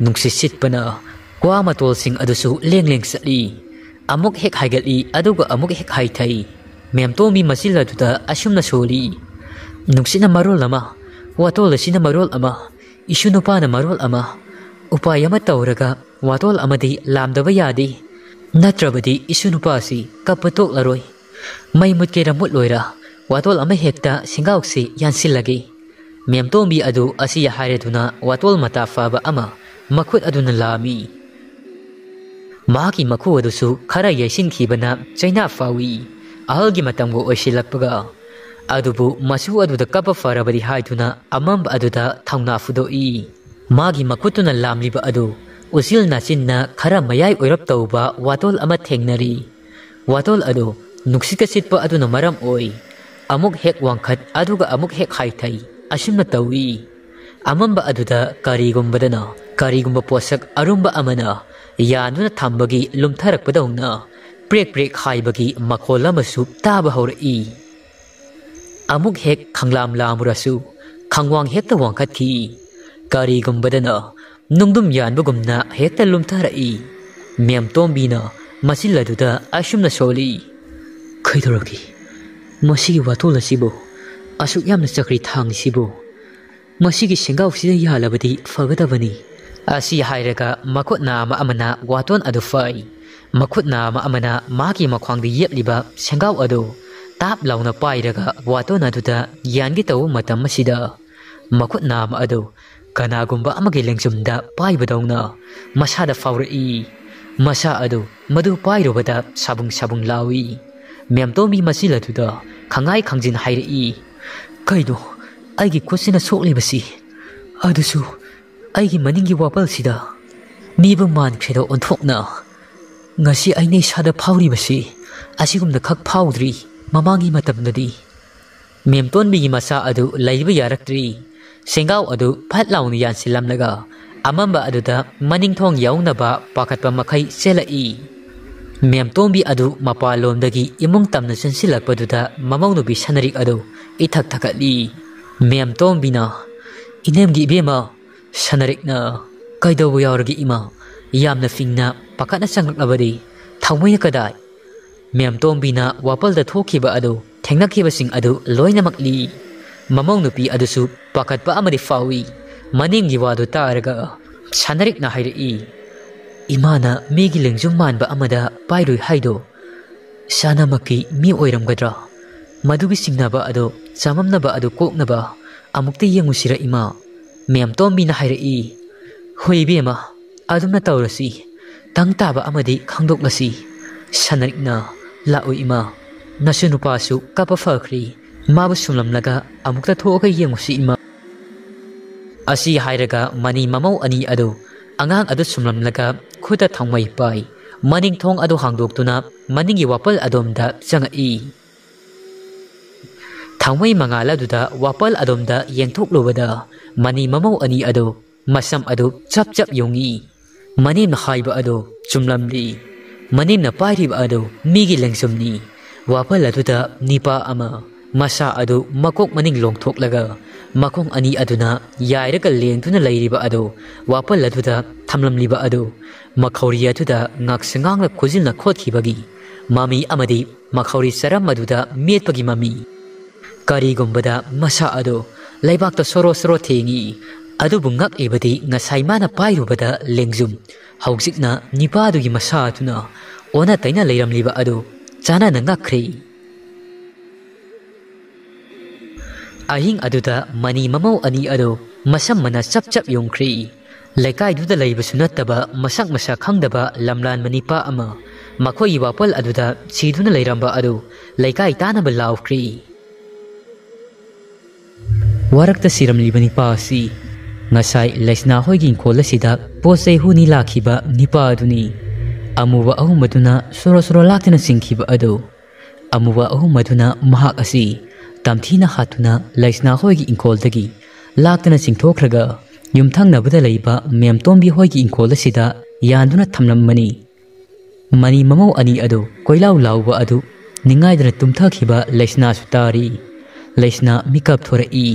ꯅꯨꯡꯁꯤꯠ ꯁꯤꯠꯄꯅ ꯀ꯭ꯋꯥ ꯃꯇꯣꯜꯁꯤꯡ ꯑꯗꯨꯁꯨ ꯂꯦꯡ ꯂꯦꯡ ꯆꯠꯂꯤ꯫ ꯑꯃꯨꯛ ꯍꯦꯛ ꯍꯥꯏꯒꯠꯂꯤ, ꯑꯗꯨꯒ ꯑꯃꯨꯛ ꯍꯦꯛ ꯍꯥꯏꯊꯩ꯫ ꯃꯦꯝꯇꯣꯝꯕꯤ ꯃꯆꯤꯜ ꯑꯗꯨꯗ ꯑꯁꯨꯝꯅ ꯁꯣꯜꯂꯤ, "ꯅꯨꯡꯁꯤꯠꯅ ꯃꯔꯣꯜ ꯑꯃ, ꯋꯥꯇꯣꯜ ꯑꯁꯤꯅ ꯃꯔꯣꯜ ꯑꯃ, ꯏꯁꯨ ꯅꯨꯄꯥꯅ ꯃꯔꯣꯜ ꯑꯃ꯫ ꯎꯄꯥꯏ ꯑꯃ ꯇꯧꯔꯒ ꯋꯥꯇꯣꯜ ꯑꯃꯗꯤ ꯂꯥꯝꯗꯕ ꯌꯥꯗꯦ, ꯅꯠꯇ꯭ꯔꯕꯗꯤ ꯏꯁꯨ ꯅꯨꯄꯥꯁꯤ ꯀꯞꯄ ꯇꯣꯛꯂꯔꯣꯏ꯫ ꯃꯩ ꯃꯨꯠꯀꯦꯔꯥ ꯃꯨꯠꯂꯣꯏꯔꯥ, ꯋꯥꯇꯣꯜ ꯑꯃ ꯍꯦꯛꯇ ꯁꯦꯡꯒꯥꯎꯁꯤ ꯌꯥꯟꯁꯤꯜꯂꯒꯦ꯫" ꯃꯦꯝꯇꯣꯝꯕꯤ ꯑꯗꯨ ꯑꯁꯤ ꯍꯥꯏꯔꯗꯨꯅ ꯋꯥꯇꯣꯜ ꯃꯇꯥ ꯐꯥꯕ ꯑꯃ ꯃꯈꯨꯠ ꯑꯗꯨꯅ ꯂꯥꯝꯃꯤ꯫ ꯃꯍꯥꯛꯀꯤ ꯃꯈꯨ ꯑꯗꯨꯁꯨ ꯈꯔ ꯌꯩꯁꯤꯟꯈꯤꯕꯅ ꯆꯩꯅꯥ ꯐꯥꯎꯏ꯫ ꯑꯍꯜꯒꯤ ꯃꯇꯝꯒ ꯑꯣꯏꯁꯤꯜꯂꯛꯄꯒ꯫ ꯑꯗꯨꯕꯨ ꯃꯆꯨ ꯑꯗꯨꯗ ꯀꯞꯄ ꯐꯔꯕꯗꯤ ꯍꯥꯏꯗꯨꯅ ꯑꯃꯝꯕ ꯑꯗꯨꯗ ꯊꯧꯅꯥ ꯐꯨꯗꯣꯛꯏ꯫ ꯃꯥꯒꯤ ꯃꯈꯨꯠꯇꯨꯅ ꯂꯥꯝꯂꯤꯕ ꯑꯗꯨ ꯎꯆꯤꯜ ꯅꯥꯆꯤꯟꯅ ꯈꯔ ꯃꯌꯥꯏ ꯑꯣꯏꯔꯞ ꯇꯧꯕ ꯋꯥꯇꯣꯜ ꯑꯃ ꯊꯦꯡꯅꯔꯤ꯫ ꯋꯥꯇꯣꯜ ꯑꯗꯨ ꯅꯨꯡꯁꯤꯠꯀ ꯁꯤꯠꯄ ꯑꯗꯨꯅ ꯃꯔꯝ ꯑꯣꯏ꯫ ꯑꯃꯨꯛ ꯍꯦꯛ ꯋꯥꯡꯈꯠ, ꯑꯗꯨꯒ ꯑꯃꯨꯛ ꯍꯦꯛ ꯍꯥꯏꯊꯩ꯫ ꯑꯁꯨꯝꯅ ꯇꯧꯏ꯫ ꯑꯃꯝꯕ ꯑꯗꯨꯗ ꯀꯔꯤꯒꯨꯝꯕꯗꯅ, ꯀꯔꯤꯒꯨꯝꯕ ꯄꯣꯠꯁꯛ ꯑꯔꯨꯝꯕ ꯑꯃꯅ ꯌꯥꯟꯗꯨꯅ ꯊꯝꯕꯒꯤ ꯂꯨꯝꯊꯔꯛꯄꯗꯧꯅ ꯄ꯭ꯔꯦꯛ ꯄ꯭ꯔꯦꯛ ꯍꯥꯏꯕꯒꯤ ꯃꯈꯣꯜ ꯑꯃꯁꯨ ꯇꯥꯕ ꯍꯧꯔꯛꯏ꯫ ꯑꯃꯨꯛ ꯍꯦꯛ ꯈꯪꯂꯥꯝ ꯂꯥꯝꯃꯨꯔꯁꯨ ꯈꯪꯋꯥꯡ ꯍꯦꯛꯇ ꯋꯥꯡꯈꯠꯈꯤ꯫ ꯀꯔꯤꯒꯨꯝꯕꯗꯅ ꯅꯨꯡꯗꯨꯝ ꯌꯥꯟꯕꯒꯨꯝꯅ ꯍꯦꯛꯇ ꯂꯨꯝꯊꯔꯛꯏ꯫ ꯃꯦꯝꯇꯣꯝꯕꯤꯅ ꯃꯆꯤꯜ ꯑꯗꯨꯗ ꯑꯁꯨꯝꯅ ꯁꯣꯜꯂꯤ꯫ "ꯀꯩꯗꯧꯔꯒꯦ? ꯃꯁꯤꯒꯤ ꯋꯥꯇꯣꯜ ꯑꯁꯤꯕꯨ ꯑꯁꯨꯛ ꯌꯥꯝꯅ ꯆꯀ꯭ꯔꯤ ꯊꯥꯡꯉꯤꯁꯤꯕꯨ? ꯃꯁꯤꯒꯤ ꯁꯦꯡꯒꯥꯎꯁꯤꯗ ꯌꯥꯜꯂꯕꯗꯤ ꯐꯒꯗꯕꯅꯤ꯫" ꯑꯁꯤ ꯍꯥꯏꯔꯒ ꯃꯈꯨꯠ ꯅꯥꯝꯃ ꯑꯃꯅ ꯋꯥꯇꯣꯟ ꯑꯗꯨ ꯐꯥꯏ꯫ ꯃꯈꯨꯠ ꯅꯥꯝꯃ ꯑꯃꯅ ꯃꯥꯒꯤ ꯃꯈ꯭ꯋꯥꯡꯗ ꯌꯦꯞꯂꯤꯕ ꯁꯦꯡꯒꯥꯎ ꯑꯗꯨ ꯇꯥꯞ ꯂꯥꯎꯅ ꯄꯥꯏꯔꯒ ꯋꯥꯇꯣꯟ ꯑꯗꯨꯗ ꯌꯥꯟꯒꯦ ꯇꯧꯕ ꯃꯇꯝ ꯑꯁꯤꯗ, ꯃꯈꯨꯠ ꯅꯥꯝꯃ ꯑꯗꯨ ꯀꯅꯥꯒꯨꯝꯕ ꯑꯃꯒꯤ ꯂꯦꯡꯖꯨꯝꯗ ꯄꯥꯏꯕꯗꯧꯅ ꯃꯁꯥꯗ ꯐꯥꯎꯔꯛꯏ꯫ ꯃꯁꯥ ꯑꯗꯨ ꯃꯗꯨ ꯄꯥꯏꯔꯨꯕꯗ ꯁꯥꯕꯨꯡ ꯁꯥꯕꯨꯡ ꯂꯥꯎꯏ꯫ ꯃꯦꯝꯇꯣꯝꯕꯤ ꯃꯆꯤꯜ ꯑꯗꯨꯗ ꯈꯪꯉꯥꯏ ꯈꯪꯖꯤꯟ ꯍꯥꯏꯔꯛꯏ꯫ "ꯀꯩꯅꯣ ꯑꯩꯒꯤ ꯈꯨꯠꯁꯤꯅ ꯁꯣꯛꯂꯤꯕꯁꯤ? ꯑꯗꯨꯁꯨ ꯑꯩꯒꯤ ꯃꯅꯤꯡꯒꯤ ꯋꯥꯄꯜꯁꯤꯗ? ꯃꯤꯕꯨ ꯃꯥꯟꯈ꯭ꯔꯦꯗ ꯑꯣꯟꯊꯣꯛꯅ꯫ ꯉꯁꯤ ꯑꯩꯅ ꯏꯁꯥꯗ ꯐꯥꯎꯔꯤꯕꯁꯤ ꯑꯁꯤꯒꯨꯝꯅ ꯈꯛ ꯐꯥꯎꯗ꯭ꯔꯤ ꯃꯃꯥꯡꯒꯤ ꯃꯇꯝꯗꯗꯤ꯫" ꯃꯦꯝꯇꯣꯟꯕꯤꯒꯤ ꯃꯁꯥ ꯑꯗꯨ ꯂꯩꯕ ꯌꯥꯔꯛꯇ꯭ꯔꯤ꯫ ꯁꯦꯡꯒꯥꯎ ꯑꯗꯨ ꯐꯠ ꯂꯥꯎꯅ ꯌꯥꯟꯁꯤꯜꯂꯝꯂꯒ ꯑꯃꯝꯕ ꯑꯗꯨꯗ ꯃꯅꯤꯡ ꯊꯣꯡ ꯌꯧꯅꯕ ꯄꯥꯈꯠꯄ ꯃꯈꯩ ꯆꯦꯜꯂꯛꯏ꯫ ꯃꯦꯝꯇꯣꯝꯕꯤ ꯑꯗꯨ ꯃꯄꯥꯟꯂꯣꯝꯗꯒꯤ ꯏꯃꯨꯡ ꯇꯝꯅ ꯆꯪꯁꯤꯜꯂꯛꯄꯗꯨꯗ ꯃꯃꯧ ꯅꯨꯄꯤ ꯁꯅꯔꯤꯛ ꯑꯗꯨ ꯏꯊꯛ ꯊꯛꯀꯠꯂꯤ꯫ ꯃꯦꯝꯇꯣꯝꯕꯤꯅ, "ꯏꯅꯦꯝꯒꯤ ꯏꯕꯦꯝꯃ, ꯁꯅꯔꯤꯛꯅ ꯀꯩꯗꯧꯕ ꯌꯥꯎꯔꯒꯦ ꯏꯃꯥ? ꯌꯥꯝꯅ ꯐꯤꯡꯅ ꯄꯥꯈꯠꯅ ꯆꯪꯂꯛꯂꯕꯗꯤ ꯊꯥꯎꯃꯩꯅ ꯀꯗꯥꯏ?" ꯃꯦꯝꯇꯣꯝꯕꯤꯅ ꯋꯥꯄꯜꯗ ꯊꯣꯛꯈꯤꯕ ꯑꯗꯨ ꯊꯦꯡꯅꯈꯤꯕꯁꯤꯡ ꯑꯗꯨ ꯂꯣꯏꯅꯃꯛ ꯂꯤ꯫ ꯃꯃꯧ ꯅꯨꯄꯤ ꯑꯗꯨꯁꯨ ꯄꯥꯈꯠꯄ ꯑꯃꯗꯤ ꯐꯥꯎꯏ꯫ ꯃꯅꯤꯡꯒꯤ ꯋꯥꯗꯨ ꯇꯥꯔꯒ ꯁꯅꯔꯤꯛꯅ ꯍꯥꯏꯔꯛꯏ, "ꯏꯃꯥꯅ ꯃꯤꯒꯤ ꯂꯦꯡꯖꯨꯝ ꯃꯥꯟꯕ ꯑꯃꯗ ꯄꯥꯏꯔꯨꯏ ꯍꯥꯏꯗꯣ ꯏꯁꯥꯅꯃꯛꯀꯤ ꯃꯤ ꯑꯣꯏꯔꯝꯒꯗ꯭ꯔꯥ? ꯃꯗꯨꯒꯤ ꯆꯤꯡꯅꯕ ꯑꯗꯨ ꯆꯃꯝꯅꯕ ꯑꯗꯨ ꯀꯣꯛꯅꯕ ꯑꯃꯨꯛꯇ ꯌꯦꯡꯉꯨꯁꯤꯔ ꯏꯃꯥ?" ꯃꯦꯝꯇꯣꯝꯕꯤꯅ ꯍꯥꯏꯔꯛꯏ, "ꯍꯣꯏ ꯏꯕꯦꯝꯃ, ꯑꯗꯨꯝꯅ ꯇꯧꯔꯁꯤ꯫ ꯇꯪ ꯇꯥꯕ ꯑꯃꯗꯤ ꯈꯪꯗꯣꯛꯂꯁꯤ꯫" ꯁꯅꯔꯤꯛꯅ, "ꯂꯥꯛꯎ ꯏꯃꯥ, ꯅꯁꯨ ꯅꯨꯄꯥꯁꯨ ꯀꯞꯄ ꯐꯈ꯭ꯔꯦ꯫ ꯃꯥꯕꯨ ꯁꯨꯝꯂꯝꯂꯒ ꯑꯃꯨꯛꯇ ꯊꯣꯛꯑꯒ ꯌꯦꯡꯉꯨꯁꯤ ꯏꯃꯥ꯫" ꯑꯁꯤ ꯍꯥꯏꯔꯒ ꯃꯅꯤ ꯃꯃꯧ ꯑꯅꯤ ꯑꯗꯨ ꯑꯉꯥꯡ ꯑꯗꯨ ꯁꯨꯝꯂꯝꯂꯒ ꯈꯨꯠꯇ ꯊꯥꯎꯃꯩ ꯄꯥꯏ꯫ ꯃꯅꯤꯡ ꯊꯣꯡ ꯑꯗꯨ ꯍꯥꯡꯗꯣꯛꯇꯨꯅ ꯃꯅꯤꯡꯒꯤ ꯋꯥꯄꯜ ꯑꯗꯣꯝꯗ ꯆꯪꯉꯛꯏ꯫ ꯊꯥꯎꯃꯩ ꯃꯉꯥꯜ ꯑꯗꯨꯗ ꯋꯥꯄꯜ ꯑꯗꯣꯝꯗ ꯌꯦꯡꯊꯣꯛꯂꯨꯕꯗ ꯃꯅꯤ ꯃꯃꯧ ꯑꯅꯤ ꯑꯗꯨ ꯃꯁꯝ ꯑꯗꯨ ꯆꯞ ꯆꯞ ꯌꯨꯡꯏ꯫ ꯃꯅꯦꯝꯅ ꯍꯥꯏꯕ ꯑꯗꯨ ꯆꯨꯝꯂꯝꯂꯤ꯫ ꯃꯅꯦꯝꯅ ꯄꯥꯏꯔꯤꯕ ꯑꯗꯨ ꯃꯤꯒꯤ ꯂꯦꯡꯖꯨꯝꯅꯤ꯫ ꯋꯥꯄꯜ ꯑꯗꯨꯗ ꯅꯤꯄꯥ ꯑꯃ ꯃꯁꯥ ꯑꯗꯨ ꯃꯀꯣꯛ ꯃꯅꯤꯡ ꯂꯣꯡꯊꯣꯛꯂꯒ ꯃꯈꯣꯡ ꯑꯅꯤ ꯑꯗꯨꯅ ꯌꯥꯏꯔꯒ ꯂꯦꯡꯗꯨꯅ ꯂꯩꯔꯤꯕ ꯑꯗꯨ ꯋꯥꯄꯜ ꯑꯗꯨꯗ ꯊꯝꯂꯝꯂꯤꯕ ꯑꯗꯨ ꯃꯈꯧꯔꯤ ꯑꯗꯨꯗ ꯉꯥꯛꯁꯪ ꯉꯥꯡꯅ ꯈꯨꯖꯤꯟꯅ ꯈꯣꯠꯈꯤꯕꯒꯤ ꯃꯃꯤ ꯑꯃꯗꯤ ꯃꯈꯧꯔꯤ ꯆꯔꯝ ꯑꯗꯨꯗ ꯃꯦꯠꯄꯒꯤ ꯃꯃꯤ꯫ ꯀꯔꯤꯒꯨꯝꯕꯗ ꯃꯁꯥ ꯑꯗꯨ ꯂꯩꯕꯥꯛꯇ ꯁꯣꯔꯣ ꯁꯣꯔꯣ ꯊꯦꯡꯏ, ꯑꯗꯨꯕꯨ ꯉꯛꯂꯤꯕꯗꯤ ꯉꯁꯥꯏ ꯃꯥꯅ ꯄꯥꯏꯔꯨꯕꯗ ꯂꯦꯡꯖꯨꯝ, ꯍꯧꯖꯤꯛꯅ ꯅꯤꯄꯥꯗꯨꯒꯤ ꯃꯁꯥ ꯑꯗꯨꯅ ꯑꯣꯟꯅ ꯇꯩꯅ ꯂꯩꯔꯝꯂꯤꯕ ꯑꯗꯨ ꯆꯥꯅꯅ ꯉꯛꯈ꯭ꯔꯦ꯫ ꯑꯍꯤꯡ ꯑꯗꯨꯗ ꯃꯅꯤ ꯃꯃꯧ ꯑꯅꯤ ꯑꯗꯨ ꯃꯁꯝ ꯃꯅꯥ ꯆꯞ ꯆꯞ ꯌꯨꯡꯈ꯭ꯔꯦ꯫ ꯂꯩꯀꯥꯏꯗꯨꯗ ꯂꯩꯕꯁꯨ ꯅꯠꯇꯕ ꯃꯁꯛ ꯃꯁꯥ ꯈꯪꯗꯕ ꯂꯝꯂꯥꯟꯕ ꯅꯤꯄꯥ ꯑꯃ ꯃꯈꯣꯏꯒꯤ ꯋꯥꯄꯜ ꯑꯗꯨꯗ ꯁꯤꯗꯨꯅ ꯂꯩꯔꯝꯕ ꯑꯗꯨ ꯂꯩꯀꯥꯏ ꯇꯥꯅꯕ ꯂꯥꯎꯈ꯭ꯔꯦ꯫ ꯋꯥꯔꯛꯇ ꯁꯤꯔꯝꯂꯤꯕ ꯅꯤꯄꯥ ꯑꯁꯤ ꯉꯁꯥꯏ ꯂꯩꯁꯅꯥ ꯍꯣꯏꯒꯤ ꯏꯪꯈꯣꯜ ꯑꯁꯤꯗ ꯄꯣꯠ ꯆꯩ ꯍꯨꯅꯤ ꯂꯥꯛꯈꯤꯕ ꯅꯤꯄꯥ ꯑꯗꯨꯅꯤ꯫ ꯑꯃꯨꯕ ꯑꯍꯨꯝ ꯑꯗꯨꯅ ꯁꯣꯔꯣ ꯁꯣꯔꯣ ꯂꯥꯛꯇꯨꯅ ꯆꯤꯡꯈꯤꯕ ꯑꯗꯨ꯫ ꯑꯃꯨꯕ ꯑꯍꯨꯝ ꯑꯗꯨꯅ ꯃꯍꯥꯛ ꯑꯁꯤ ꯇꯝꯊꯤꯅ ꯍꯥꯠꯇꯨꯅ ꯂꯩꯁꯅꯥ ꯍꯣꯏꯒꯤ ꯏꯪꯈꯣꯜꯗꯒꯤ ꯂꯥꯛꯇꯨꯅ ꯆꯤꯡꯊꯣꯛꯈ꯭ꯔꯒ ꯌꯨꯝꯊꯪꯅꯕꯗ ꯂꯩꯕ ꯃꯦꯝꯇꯣꯝꯕꯤ ꯍꯣꯏꯒꯤ ꯏꯪꯈꯣꯜ ꯑꯁꯤꯗ ꯌꯥꯟꯗꯨꯅ ꯊꯝꯂꯝꯕꯅꯤ꯫ ꯃꯅꯤ ꯃꯃꯧ ꯑꯅꯤ ꯑꯗꯨ ꯀꯣꯏꯂꯥꯎ ꯂꯥꯎꯕ ꯑꯗꯨ ꯅꯤꯡꯉꯥꯏꯗꯅ ꯇꯨꯝꯊꯈꯤꯕ ꯂꯩꯁꯅꯥꯁꯨ ꯇꯥꯔꯤ꯫ ꯂꯩꯁꯅꯥ ꯃꯤꯀꯞ ꯊꯣꯔꯛꯏ꯫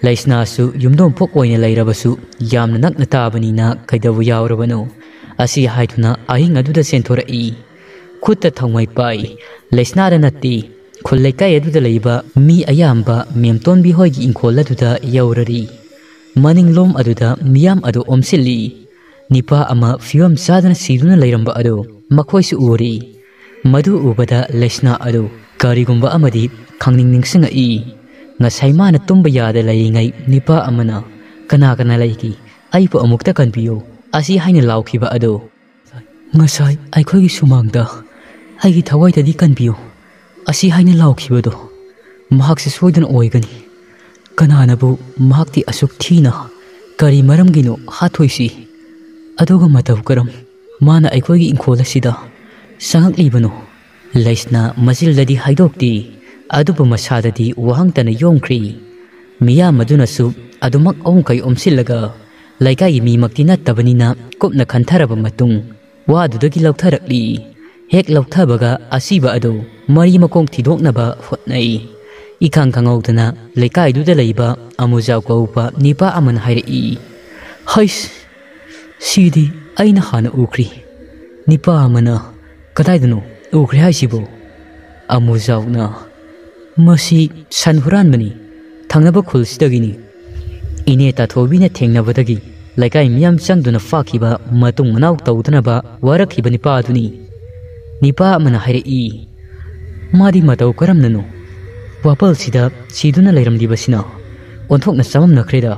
ꯂꯩꯁꯅꯥꯁꯨ ꯌꯨꯝꯗꯣꯡ ꯄꯣꯛ ꯑꯣꯏꯅ ꯂꯩꯔꯕꯁꯨ ꯌꯥꯝꯅ ꯅꯛꯅ ꯇꯥꯕꯅꯤꯅ ꯀꯩꯗꯧꯕ ꯌꯥꯎꯔꯕꯅꯣ ꯑꯁꯤ ꯍꯥꯏꯗꯨꯅ ꯑꯍꯤꯡ ꯑꯗꯨꯗ ꯆꯦꯟꯊꯣꯔꯛꯏ꯫ ꯈꯨꯠꯇ ꯊꯧꯃꯩ ꯄꯥꯏ꯫ ꯂꯩꯁꯅꯥꯗ ꯅꯠꯇꯦ, ꯈꯨꯜ ꯂꯩꯀꯥꯏ ꯑꯗꯨꯗ ꯂꯩꯕ ꯃꯤ ꯑꯌꯥꯝꯕ ꯃꯦꯝꯇꯣꯟꯕꯤ ꯍꯣꯏꯒꯤ ꯏꯪꯈꯣꯜ ꯑꯗꯨꯗ ꯌꯧꯔꯔꯤ꯫ ꯃꯅꯤꯡꯂꯣꯝ ꯑꯗꯨꯗ ꯃꯤꯌꯥꯝ ꯑꯗꯨ ꯑꯣꯝꯁꯤꯜꯂꯤ꯫ ꯅꯤꯄꯥ ꯑꯃ ꯐꯤꯕꯝ ꯆꯥꯗꯅ ꯁꯤꯗꯨꯅ ꯂꯩꯔꯝꯕ ꯑꯗꯨ ꯃꯈꯣꯏꯁꯨ ꯎꯔꯤ꯫ ꯃꯗꯨ ꯎꯕꯗ ꯂꯩꯁꯅꯥ ꯑꯗꯨ ꯀꯔꯤꯒꯨꯝꯕ ꯑꯃꯗꯤ ꯈꯪꯅꯤꯡ ꯅꯤꯡꯁꯤꯡꯉꯛꯏ꯫ ꯉꯁꯥꯏ ꯃꯥꯅ ꯇꯨꯝꯕ ꯌꯥꯗ ꯂꯩꯔꯤꯉꯩ ꯅꯤꯄꯥ ꯑꯃꯅ "ꯀꯅꯥ ꯀꯅꯥ ꯂꯩꯒꯦ? ꯑꯩꯕꯨ ꯑꯃꯨꯛꯇ ꯀꯟꯕꯤꯌꯨ" ꯑꯁꯤ ꯍꯥꯏꯅ ꯂꯥꯎꯈꯤꯕ ꯑꯗꯨ "ꯉꯁꯥꯏ ꯑꯩꯈꯣꯏꯒꯤ ꯁꯨꯃꯥꯡꯗ ꯑꯩꯒꯤ ꯊꯋꯥꯏꯗꯗꯤ ꯀꯟꯕꯤꯌꯨ" ꯑꯁꯤ ꯍꯥꯏꯅ ꯂꯥꯎꯈꯤꯕꯗꯣ ꯃꯍꯥꯛꯁꯦ ꯁꯣꯏꯗꯅ ꯑꯣꯏꯒꯅꯤ꯫ ꯀꯅꯥꯅꯕꯨ ꯃꯍꯥꯛꯇꯤ ꯑꯁꯨꯛ ꯊꯤꯅ ꯀꯔꯤ ꯃꯔꯝꯒꯤꯅꯣ ꯍꯥꯠꯊꯣꯏꯁꯤ? ꯑꯗꯨꯒ ꯃꯇꯧ ꯀꯔꯝ ꯃꯥꯅ ꯑꯩꯈꯣꯏꯒꯤ ꯏꯪꯈꯣꯜ ꯑꯁꯤꯗ ꯆꯪꯉꯛꯂꯤꯕꯅꯣ? ꯂꯩꯁꯅꯥ ꯃꯆꯤꯜꯗꯗꯤ ꯍꯥꯏꯗꯣꯛꯇꯦ, ꯑꯗꯨꯕꯨ ꯃꯁꯥꯗꯗꯤ ꯋꯥꯍꯪꯇꯅ ꯌꯣꯝꯈ꯭ꯔꯤ꯫ ꯃꯤꯌꯥꯝ ꯑꯗꯨꯅꯁꯨ ꯑꯗꯨꯃꯛ ꯑꯍꯨꯝ ꯀꯩ ꯑꯣꯝꯁꯤꯜꯂꯒ ꯂꯩꯀꯥꯏꯒꯤ ꯃꯤꯃꯛꯇꯤ ꯅꯠꯇꯕꯅꯤꯅ ꯀꯨꯞꯅ ꯈꯟꯊꯔꯕ ꯃꯇꯨꯡ ꯋꯥꯗꯨꯗꯒꯤ ꯂꯧꯊꯔꯛꯂꯤ꯫ ꯍꯦꯛ ꯂꯧꯊꯕꯒ ꯑꯁꯤꯕ ꯑꯗꯨ ꯃꯔꯤ ꯃꯈꯣꯡ ꯊꯤꯗꯣꯛꯅꯕ ꯍꯣꯠꯅꯩ꯫ ꯏꯈꯪ ꯈꯪꯍꯧꯗꯅ ꯂꯩꯀꯥꯏꯗꯨꯗ ꯂꯩꯕ ꯑꯃꯨꯖꯥꯎ ꯀꯧꯕ ꯅꯤꯄꯥ ꯑꯃꯅ ꯍꯥꯏꯔꯛꯏ꯫ "ꯍꯩꯁ, ꯁꯤꯗꯤ ꯑꯩꯅ ꯍꯥꯟꯅ ꯎꯈ꯭ꯔꯤ꯫ ꯅꯤꯄꯥ ꯑꯃꯅ ꯀꯗꯥꯏꯗꯅꯣ ꯎꯈ꯭ꯔꯦ ꯍꯥꯏꯁꯤꯕꯣ?" ꯑꯃꯨꯖꯥꯎꯅ, "ꯃꯁꯤ ꯁꯟ ꯍꯨꯔꯥꯟꯕꯅꯤ, ꯊꯪꯅꯕ ꯈꯨꯜꯁꯤꯗꯒꯤꯅꯤ꯫ ꯏꯅꯦ ꯇꯥꯊꯣꯕꯤꯅ ꯊꯦꯡꯅꯕꯗꯒꯤ ꯂꯩꯀꯥꯏ ꯃꯤꯌꯥꯝ ꯆꯪꯗꯨꯅ ꯐꯥꯈꯤꯕ, ꯃꯇꯨꯡ ꯃꯅꯥꯎ ꯇꯧꯗꯅꯕ ꯋꯥꯔꯛꯈꯤꯕ ꯅꯤꯄꯥ ꯑꯗꯨꯅꯤ꯫" ꯅꯤꯄꯥ ꯑꯃꯅ ꯍꯥꯏꯔꯛꯏ꯫ "ꯃꯥꯗꯤ ꯃꯇꯧ ꯀꯔꯝꯅꯅꯣ? ꯋꯥꯄꯜꯁꯤꯗ ꯁꯤꯗꯨꯅ ꯂꯩꯔꯝꯂꯤꯕꯁꯤꯅ ꯑꯣꯟꯊꯣꯛꯅ ꯆꯃꯝꯅꯈ꯭ꯔꯦꯗ꯫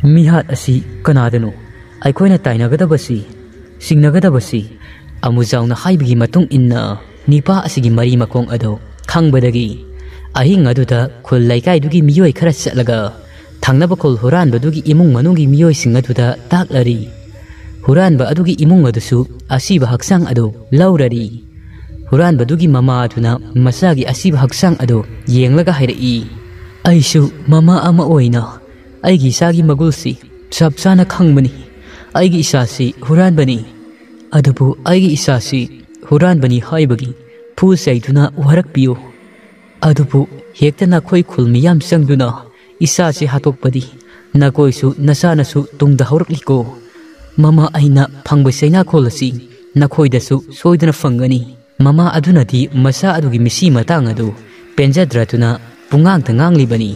ꯃꯤꯍꯥꯠ ꯑꯁꯤ ꯀꯅꯥꯗꯅꯣ? ꯑꯩꯈꯣꯏꯅ ꯇꯥꯏꯅꯒꯗꯕꯁꯤ, ꯆꯤꯡꯅꯒꯗꯕꯁꯤ?" ꯑꯃꯨꯖꯥꯎꯅ ꯍꯥꯏꯕꯒꯤ ꯃꯇꯨꯡ ꯏꯟꯅ ꯅꯤꯄꯥ ꯑꯁꯤꯒꯤ ꯃꯔꯤ ꯃꯈꯣꯡ ꯑꯗꯨ ꯈꯪꯕꯗꯒꯤ, ꯑꯍꯤꯡ ꯑꯗꯨꯗ ꯈꯨꯜ ꯂꯩꯀꯥꯏꯗꯨꯒꯤ ꯃꯤꯑꯣꯏ ꯈꯔ ꯆꯠꯂꯒ ꯊꯪꯅꯕ ꯈꯨꯜ ꯍꯨꯔꯥꯟꯕꯗꯨꯒꯤ ꯏꯃꯨꯡ ꯃꯅꯨꯡꯒꯤ ꯃꯤꯑꯣꯏꯁꯤꯡ ꯑꯗꯨꯗ ꯇꯥꯛꯂꯔꯤ꯫ ꯍꯨꯔꯥꯟꯕ ꯑꯗꯨꯒꯤ ꯏꯃꯨꯡ ꯑꯗꯨꯁꯨ ꯑꯁꯤꯕ ꯍꯛꯆꯥꯡ ꯑꯗꯨ ꯂꯧꯔꯔꯤ꯫ ꯍꯨꯔꯥꯟꯕꯗꯨꯒꯤ ꯃꯃꯥ ꯑꯗꯨꯅ ꯃꯆꯥꯒꯤ ꯑꯁꯤꯕ ꯍꯛꯆꯥꯡ ꯑꯗꯨ ꯌꯦꯡꯂꯒ ꯍꯥꯏꯔꯛꯏ, "ꯑꯩꯁꯨ ꯃꯃꯥ ꯑꯃ ꯑꯣꯏꯅ ꯑꯩꯒꯤ ꯏꯆꯥꯒꯤ ꯃꯒꯨꯜꯁꯤ ꯆꯞ ꯆꯥꯅ ꯈꯪꯕꯅꯤ꯫ ꯑꯩꯒꯤ ꯏꯆꯥꯁꯤ ꯍꯨꯔꯥꯟꯕꯅꯤ, ꯑꯗꯨꯕꯨ ꯑꯩꯒꯤ ꯏꯆꯥꯁꯤ ꯍꯨꯔꯥꯟꯕꯅꯤ ꯍꯥꯏꯕꯒꯤ ꯐꯨ ꯆꯩꯗꯨꯅ ꯋꯥꯔꯛꯄꯤꯌꯨ꯫ ꯑꯗꯨꯕꯨ ꯍꯦꯛꯇ ꯅꯈꯣꯏ ꯈꯨꯜ ꯃꯤꯌꯥꯝ ꯆꯪꯗꯨꯅ ꯏꯆꯥꯁꯤ ꯍꯥꯠꯇꯣꯛꯄꯗꯤ ꯅꯈꯣꯏꯁꯨ ꯅꯆꯥꯅꯁꯨ ꯇꯨꯡꯗ ꯍꯧꯔꯛꯂꯤꯀꯣ꯫ ꯃꯃꯥ ꯑꯩꯅ ꯐꯪꯕ ꯆꯩꯅꯥꯈꯣꯜ ꯑꯁꯤ ꯅꯈꯣꯏꯗꯁꯨ ꯁꯣꯏꯗꯅ ꯐꯪꯒꯅꯤ꯫" ꯃꯃꯥ ꯑꯗꯨꯅꯗꯤ ꯃꯆꯥ ꯑꯗꯨꯒꯤ ꯃꯤꯁꯤ ꯃꯇꯥꯡ ꯑꯗꯨ ꯄꯦꯟꯖꯗ꯭ꯔꯗꯨꯅ ꯄꯨꯡꯉꯥꯡꯇ ꯉꯥꯡꯂꯤꯕꯅꯤ꯫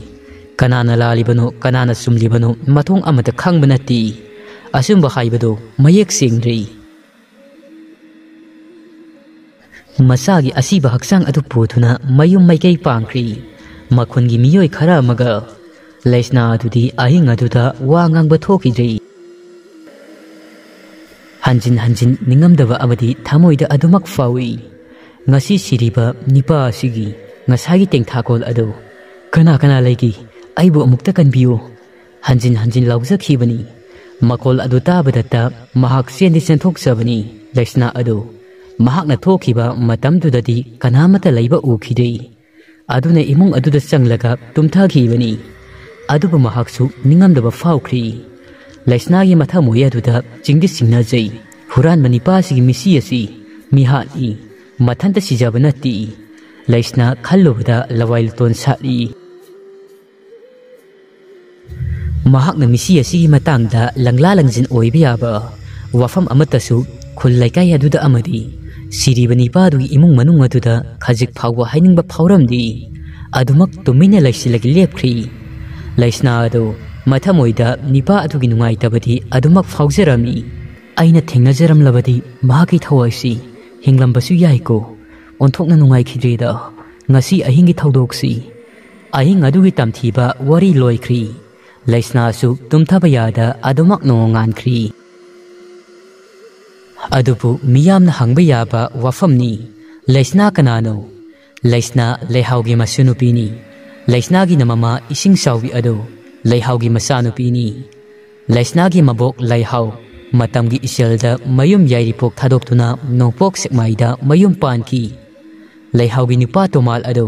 ꯀꯅꯥꯅ ꯂꯥꯜꯂꯤꯕꯅꯣ, ꯀꯅꯥꯅ ꯆꯨꯝꯂꯤꯕꯅꯣ ꯃꯊꯣꯡ ꯑꯃꯇ ꯈꯪꯕ ꯅꯠꯇꯦ꯫ ꯑꯆꯨꯝꯕ ꯍꯥꯏꯕꯗꯨ ꯃꯌꯦꯛ ꯁꯦꯡꯗ꯭ꯔꯤ꯫ ꯃꯆꯥꯒꯤ ꯑꯁꯤꯕ ꯍꯛꯆꯥꯡ ꯑꯗꯨ ꯄꯨꯗꯨꯅ ꯃꯌꯨꯝ ꯃꯥꯏꯀꯩ ꯄꯥꯡꯈ꯭ꯔꯤ꯫ ꯃꯈꯨꯟꯒꯤ ꯃꯤꯑꯣꯏ ꯈꯔ ꯑꯃꯒ ꯂꯩꯁꯅꯥ ꯑꯗꯨꯗꯤ ꯑꯍꯤꯡ ꯑꯗꯨꯗ ꯋꯥ ꯉꯥꯡꯕ ꯊꯣꯛꯈꯤꯗ꯭ꯔꯤ꯫ ꯍꯟꯖꯤꯟ ꯍꯟꯖꯤꯟ ꯅꯤꯡꯉꯝꯗꯕ ꯑꯃꯗꯤ ꯊꯃꯣꯏꯗ ꯑꯗꯨꯃꯛ ꯐꯥꯎꯏ꯫ ꯉꯁꯤ ꯁꯤꯔꯤꯕ ꯅꯤꯄꯥ ꯑꯁꯤꯒꯤ ꯉꯁꯥꯏꯒꯤ ꯇꯦꯡꯊꯥꯈꯣꯜ ꯑꯗꯨ ꯀꯅꯥ ꯀꯅꯥ ꯂꯩꯒꯦ? ꯑꯩꯕꯨ ꯑꯃꯨꯛꯇ ꯀꯟꯕꯤꯌꯨ꯫ ꯍꯟꯖꯤꯟ ꯍꯟꯖꯤꯟ ꯂꯥꯎꯖꯈꯤꯕꯅꯤ꯫ ꯃꯈꯣꯜ ꯑꯗꯨ ꯇꯥꯕꯗꯇ ꯃꯍꯥꯛ ꯆꯦꯟꯗꯤ ꯆꯦꯟꯊꯣꯛꯆꯕꯅꯤ꯫ ꯂꯩꯁꯅꯥ ꯑꯗꯨ ꯃꯍꯥꯛꯅ ꯊꯣꯛꯈꯤꯕ ꯃꯇꯝꯗꯨꯗꯗꯤ ꯀꯅꯥꯃꯠꯇ ꯂꯩꯕ ꯎꯈꯤꯗꯦ꯫ ꯑꯗꯨꯅ ꯏꯃꯨꯡ ꯑꯗꯨꯗ ꯆꯪꯂꯒ ꯇꯨꯝꯊꯈꯤꯕꯅꯤ꯫ ꯑꯗꯨꯕꯨ ꯃꯍꯥꯛꯁꯨ ꯅꯤꯡꯉꯝꯗꯕ ꯐꯥꯎꯈ꯭ꯔꯤ꯫ ꯂꯩꯁꯅꯥꯒꯤ ꯃꯊꯃꯣꯏ ꯑꯗꯨꯗ ꯆꯤꯡꯗꯤ ꯆꯤꯡꯅꯖꯩ꯫ ꯍꯨꯔꯥꯟꯕ ꯅꯤꯄꯥꯁꯤꯒꯤ ꯃꯤꯁꯤ ꯑꯁꯤ ꯃꯤꯍꯥꯠꯂꯤ, ꯃꯊꯟꯇ ꯁꯤꯖꯕ ꯅꯠꯇꯦ꯫ ꯂꯩꯁꯅꯥ ꯈꯜꯂꯨꯕꯗ ꯂꯋꯥꯏ ꯂꯨꯇꯣꯟ ꯁꯥꯠꯂꯤ꯫ ꯃꯍꯥꯛꯅ ꯃꯤꯁꯤ ꯑꯁꯤꯒꯤ ꯃꯇꯥꯡꯗ ꯂꯪꯂꯥ ꯂꯪꯖꯤꯟ ꯑꯣꯏꯕ ꯌꯥꯕ ꯋꯥꯐꯝ ꯑꯃꯠꯇꯁꯨ ꯈꯨꯜ ꯂꯩꯀꯥꯏ ꯑꯗꯨꯗ ꯑꯃꯗꯤ ꯁꯤꯔꯤꯕ ꯅꯤꯄꯥ ꯑꯗꯨꯒꯤ ꯏꯃꯨꯡ ꯃꯅꯨꯡ ꯑꯗꯨꯗ ꯈꯖꯤꯛ ꯐꯥꯎꯕ ꯍꯥꯏꯅꯤꯡꯕ ꯐꯥꯎꯔꯝꯗꯦ꯫ ꯑꯗꯨꯃꯛ ꯇꯨꯃꯤꯟꯅ ꯂꯩꯁꯤꯜꯂꯒ ꯂꯦꯞꯈ꯭ꯔꯤ꯫ ꯂꯩꯁꯅꯥ ꯑꯗꯨ ꯃꯊꯃꯣꯏꯗ ꯅꯤꯄꯥ ꯑꯗꯨꯒꯤ ꯅꯨꯡꯉꯥꯏꯇꯕꯗꯤ ꯑꯗꯨꯃꯛ ꯐꯥꯎꯖꯔꯝꯃꯤ꯫ ꯑꯩꯅ ꯊꯦꯡꯅꯖꯔꯝꯂꯕꯗꯤ ꯃꯍꯥꯛꯀꯤ ꯊꯋꯥꯏꯁꯤ ꯍꯤꯡꯂꯝꯕꯁꯨ ꯌꯥꯏꯀꯣ꯫ ꯑꯣꯟꯊꯣꯛꯅ ꯅꯨꯡꯉꯥꯏꯈꯤꯗ꯭ꯔꯦꯗ ꯉꯁꯤ ꯑꯍꯤꯡꯒꯤ ꯊꯧꯗꯣꯛꯁꯤ꯫ ꯑꯍꯤꯡ ꯑꯗꯨꯒꯤ ꯇꯝꯊꯤꯕ ꯋꯥꯔꯤ ꯂꯣꯏꯈ꯭ꯔꯤ꯫ ꯂꯩꯁꯅꯥꯁꯨ ꯇꯨꯝꯊꯕ ꯌꯥꯗ ꯑꯗꯨꯃꯛ ꯅꯣꯡꯉꯥꯟꯈ꯭ꯔꯤ꯫ ꯑꯗꯨꯕꯨ ꯃꯤꯌꯥꯝꯅ ꯍꯪꯕ ꯌꯥꯕ ꯋꯥꯐꯝꯅꯤ, ꯂꯩꯁꯅꯥ ꯀꯅꯥꯅꯣ? ꯂꯩꯁꯅꯥ ꯂꯩꯍꯥꯎꯒꯤ ꯃꯁꯨ ꯅꯨꯄꯤꯅꯤ꯫ ꯂꯩꯁꯅꯥꯒꯤꯅ ꯃꯃꯥ ꯏꯁꯤꯡ ꯆꯥꯎꯕꯤ ꯑꯗꯨ ꯂꯩꯍꯥꯎꯒꯤ ꯃꯆꯥꯅꯨꯄꯤꯅꯤ꯫ ꯂꯩꯁꯅꯥꯒꯤ ꯃꯕꯣꯛ ꯂꯩꯍꯥꯎ ꯃꯇꯝꯒꯤ ꯏꯆꯦꯜꯗ ꯃꯌꯨꯝ ꯌꯥꯏꯔꯤꯄꯣꯛ ꯊꯥꯗꯣꯛꯇꯨꯅ ꯅꯣꯡꯄꯣꯛ ꯁꯦꯛꯃꯥꯏꯗ ꯃꯌꯨꯝ ꯄꯥꯟꯈꯤ꯫ ꯂꯩꯍꯥꯎꯒꯤ ꯅꯨꯄꯥ ꯇꯣꯃꯥꯜ ꯑꯗꯨ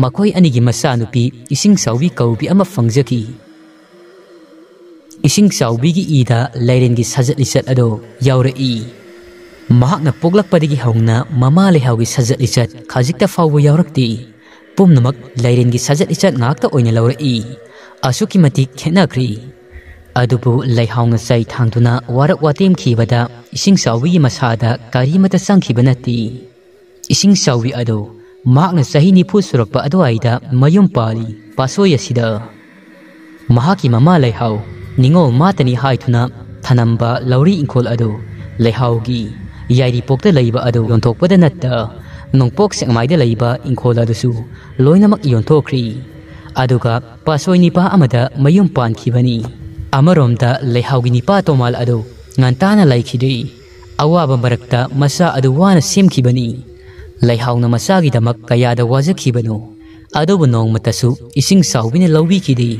ꯃꯈꯣꯏ ꯑꯅꯤꯒꯤ ꯃꯆꯥꯅꯨꯄꯤ ꯏꯁꯤꯡ ꯆꯥꯎꯕꯤ ꯀꯧꯕꯤ ꯑꯃ ꯐꯪꯖꯈꯤ꯫ ꯏꯁꯤꯡ ꯆꯥꯎꯕꯤꯒꯤ ꯏꯗ ꯂꯥꯏꯔꯦꯟꯒꯤ ꯁꯥꯖꯠ ꯂꯤꯆꯠ ꯑꯗꯨ ꯌꯥꯎꯔꯛꯏ꯫ ꯃꯍꯥꯛꯅ ꯄꯣꯛꯂꯛꯄꯗꯒꯤ ꯍꯧꯅ ꯃꯃꯥ ꯂꯩꯍꯥꯎꯒꯤ ꯁꯥꯖꯠ ꯂꯤꯆꯠ ꯈꯖꯤꯛꯇ ꯐꯥꯎꯕ ꯌꯥꯎꯔꯛꯇꯦ꯫ ꯄꯨꯝꯅꯃꯛ ꯂꯥꯏꯔꯦꯟꯒꯤ ꯁꯥꯖꯠ ꯂꯤꯆꯠ ꯉꯥꯛꯇ ꯑꯣꯏꯅ ꯂꯧꯔꯛꯏ꯫ ꯑꯁꯨꯛꯀꯤ ꯃꯇꯤꯛ ꯈꯦꯠꯅꯈ꯭ꯔꯤ꯫ ꯑꯗꯨꯕꯨ ꯂꯩꯍꯥꯎꯅ ꯆꯩ ꯊꯥꯡꯗꯨꯅ ꯋꯥꯔꯛ ꯋꯥꯇꯦꯝꯈꯤꯕꯗ ꯏꯁꯤꯡ ꯆꯥꯎꯕꯤꯒꯤ ꯃꯁꯥꯗ ꯀꯔꯤꯃꯠꯇ ꯆꯪꯈꯤꯕ ꯅꯠꯇꯦ꯫ ꯏꯁꯤꯡ ꯆꯥꯎꯕꯤ ꯑꯗꯨ ꯃꯍꯥꯛꯅ ꯆꯍꯤ ꯅꯤꯐꯨ ꯁꯨꯔꯛꯄ ꯑꯗꯨꯋꯥꯏꯗ ꯃꯌꯨꯝ ꯄꯥꯜꯂꯤ꯫ ꯄꯥꯠꯁꯣꯏ ꯑꯁꯤꯗ ꯃꯍꯥꯛꯀꯤ ꯃꯃꯥ ꯂꯩꯍꯥꯎ ꯅꯤꯉꯣꯜ ꯃꯥꯇꯅꯤ ꯍꯥꯏꯗꯨꯅ ꯊꯅꯝꯕ ꯂꯧꯔꯤ ꯏꯪꯈꯣꯜ ꯑꯗꯨ ꯂꯩꯍꯥꯎꯒꯤ ꯌꯥꯏꯔꯤꯄꯣꯛꯇ ꯂꯩꯕ ꯑꯗꯨ ꯌꯣꯟꯊꯣꯛꯄꯗ ꯅꯠꯇ, ꯅꯣꯡꯄꯣꯛ ꯁꯦꯛꯃꯥꯏꯗ ꯂꯩꯕ ꯏꯪꯈꯣꯜ ꯑꯗꯨꯁꯨ ꯂꯣꯏꯅꯃꯛ ꯌꯣꯟꯊꯣꯛꯈ꯭ꯔꯤ꯫ ꯑꯗꯨꯒ ꯄꯥꯠꯁꯣꯏ ꯅꯤꯄꯥ ꯑꯃꯗ ꯃꯌꯨꯝ ꯄꯥꯟꯈꯤꯕꯅꯤ꯫ ꯑꯃꯔꯣꯝꯗ ꯂꯩꯍꯥꯎꯒꯤ ꯅꯤꯄꯥ ꯇꯣꯃꯥꯜ ꯑꯗꯨ ꯉꯟꯇꯥꯅ ꯂꯩꯈꯤꯗ꯭ꯔꯤ꯫ ꯑꯋꯥꯕ ꯃꯔꯛꯇ ꯃꯆꯥ ꯑꯗꯨ ꯋꯥꯅ ꯁꯦꯝꯈꯤꯕꯅꯤ꯫ ꯂꯩꯍꯥꯎꯅ ꯃꯆꯥꯒꯤꯗꯃꯛ ꯀꯌꯥꯗ ꯋꯥꯖꯈꯤꯕꯅꯣ, ꯑꯗꯨꯕꯨ ꯅꯣꯡꯃꯇꯁꯨ ꯏꯁꯤꯡ ꯆꯥꯎꯕꯤꯅ ꯂꯧꯕꯤꯈꯤꯗꯦ꯫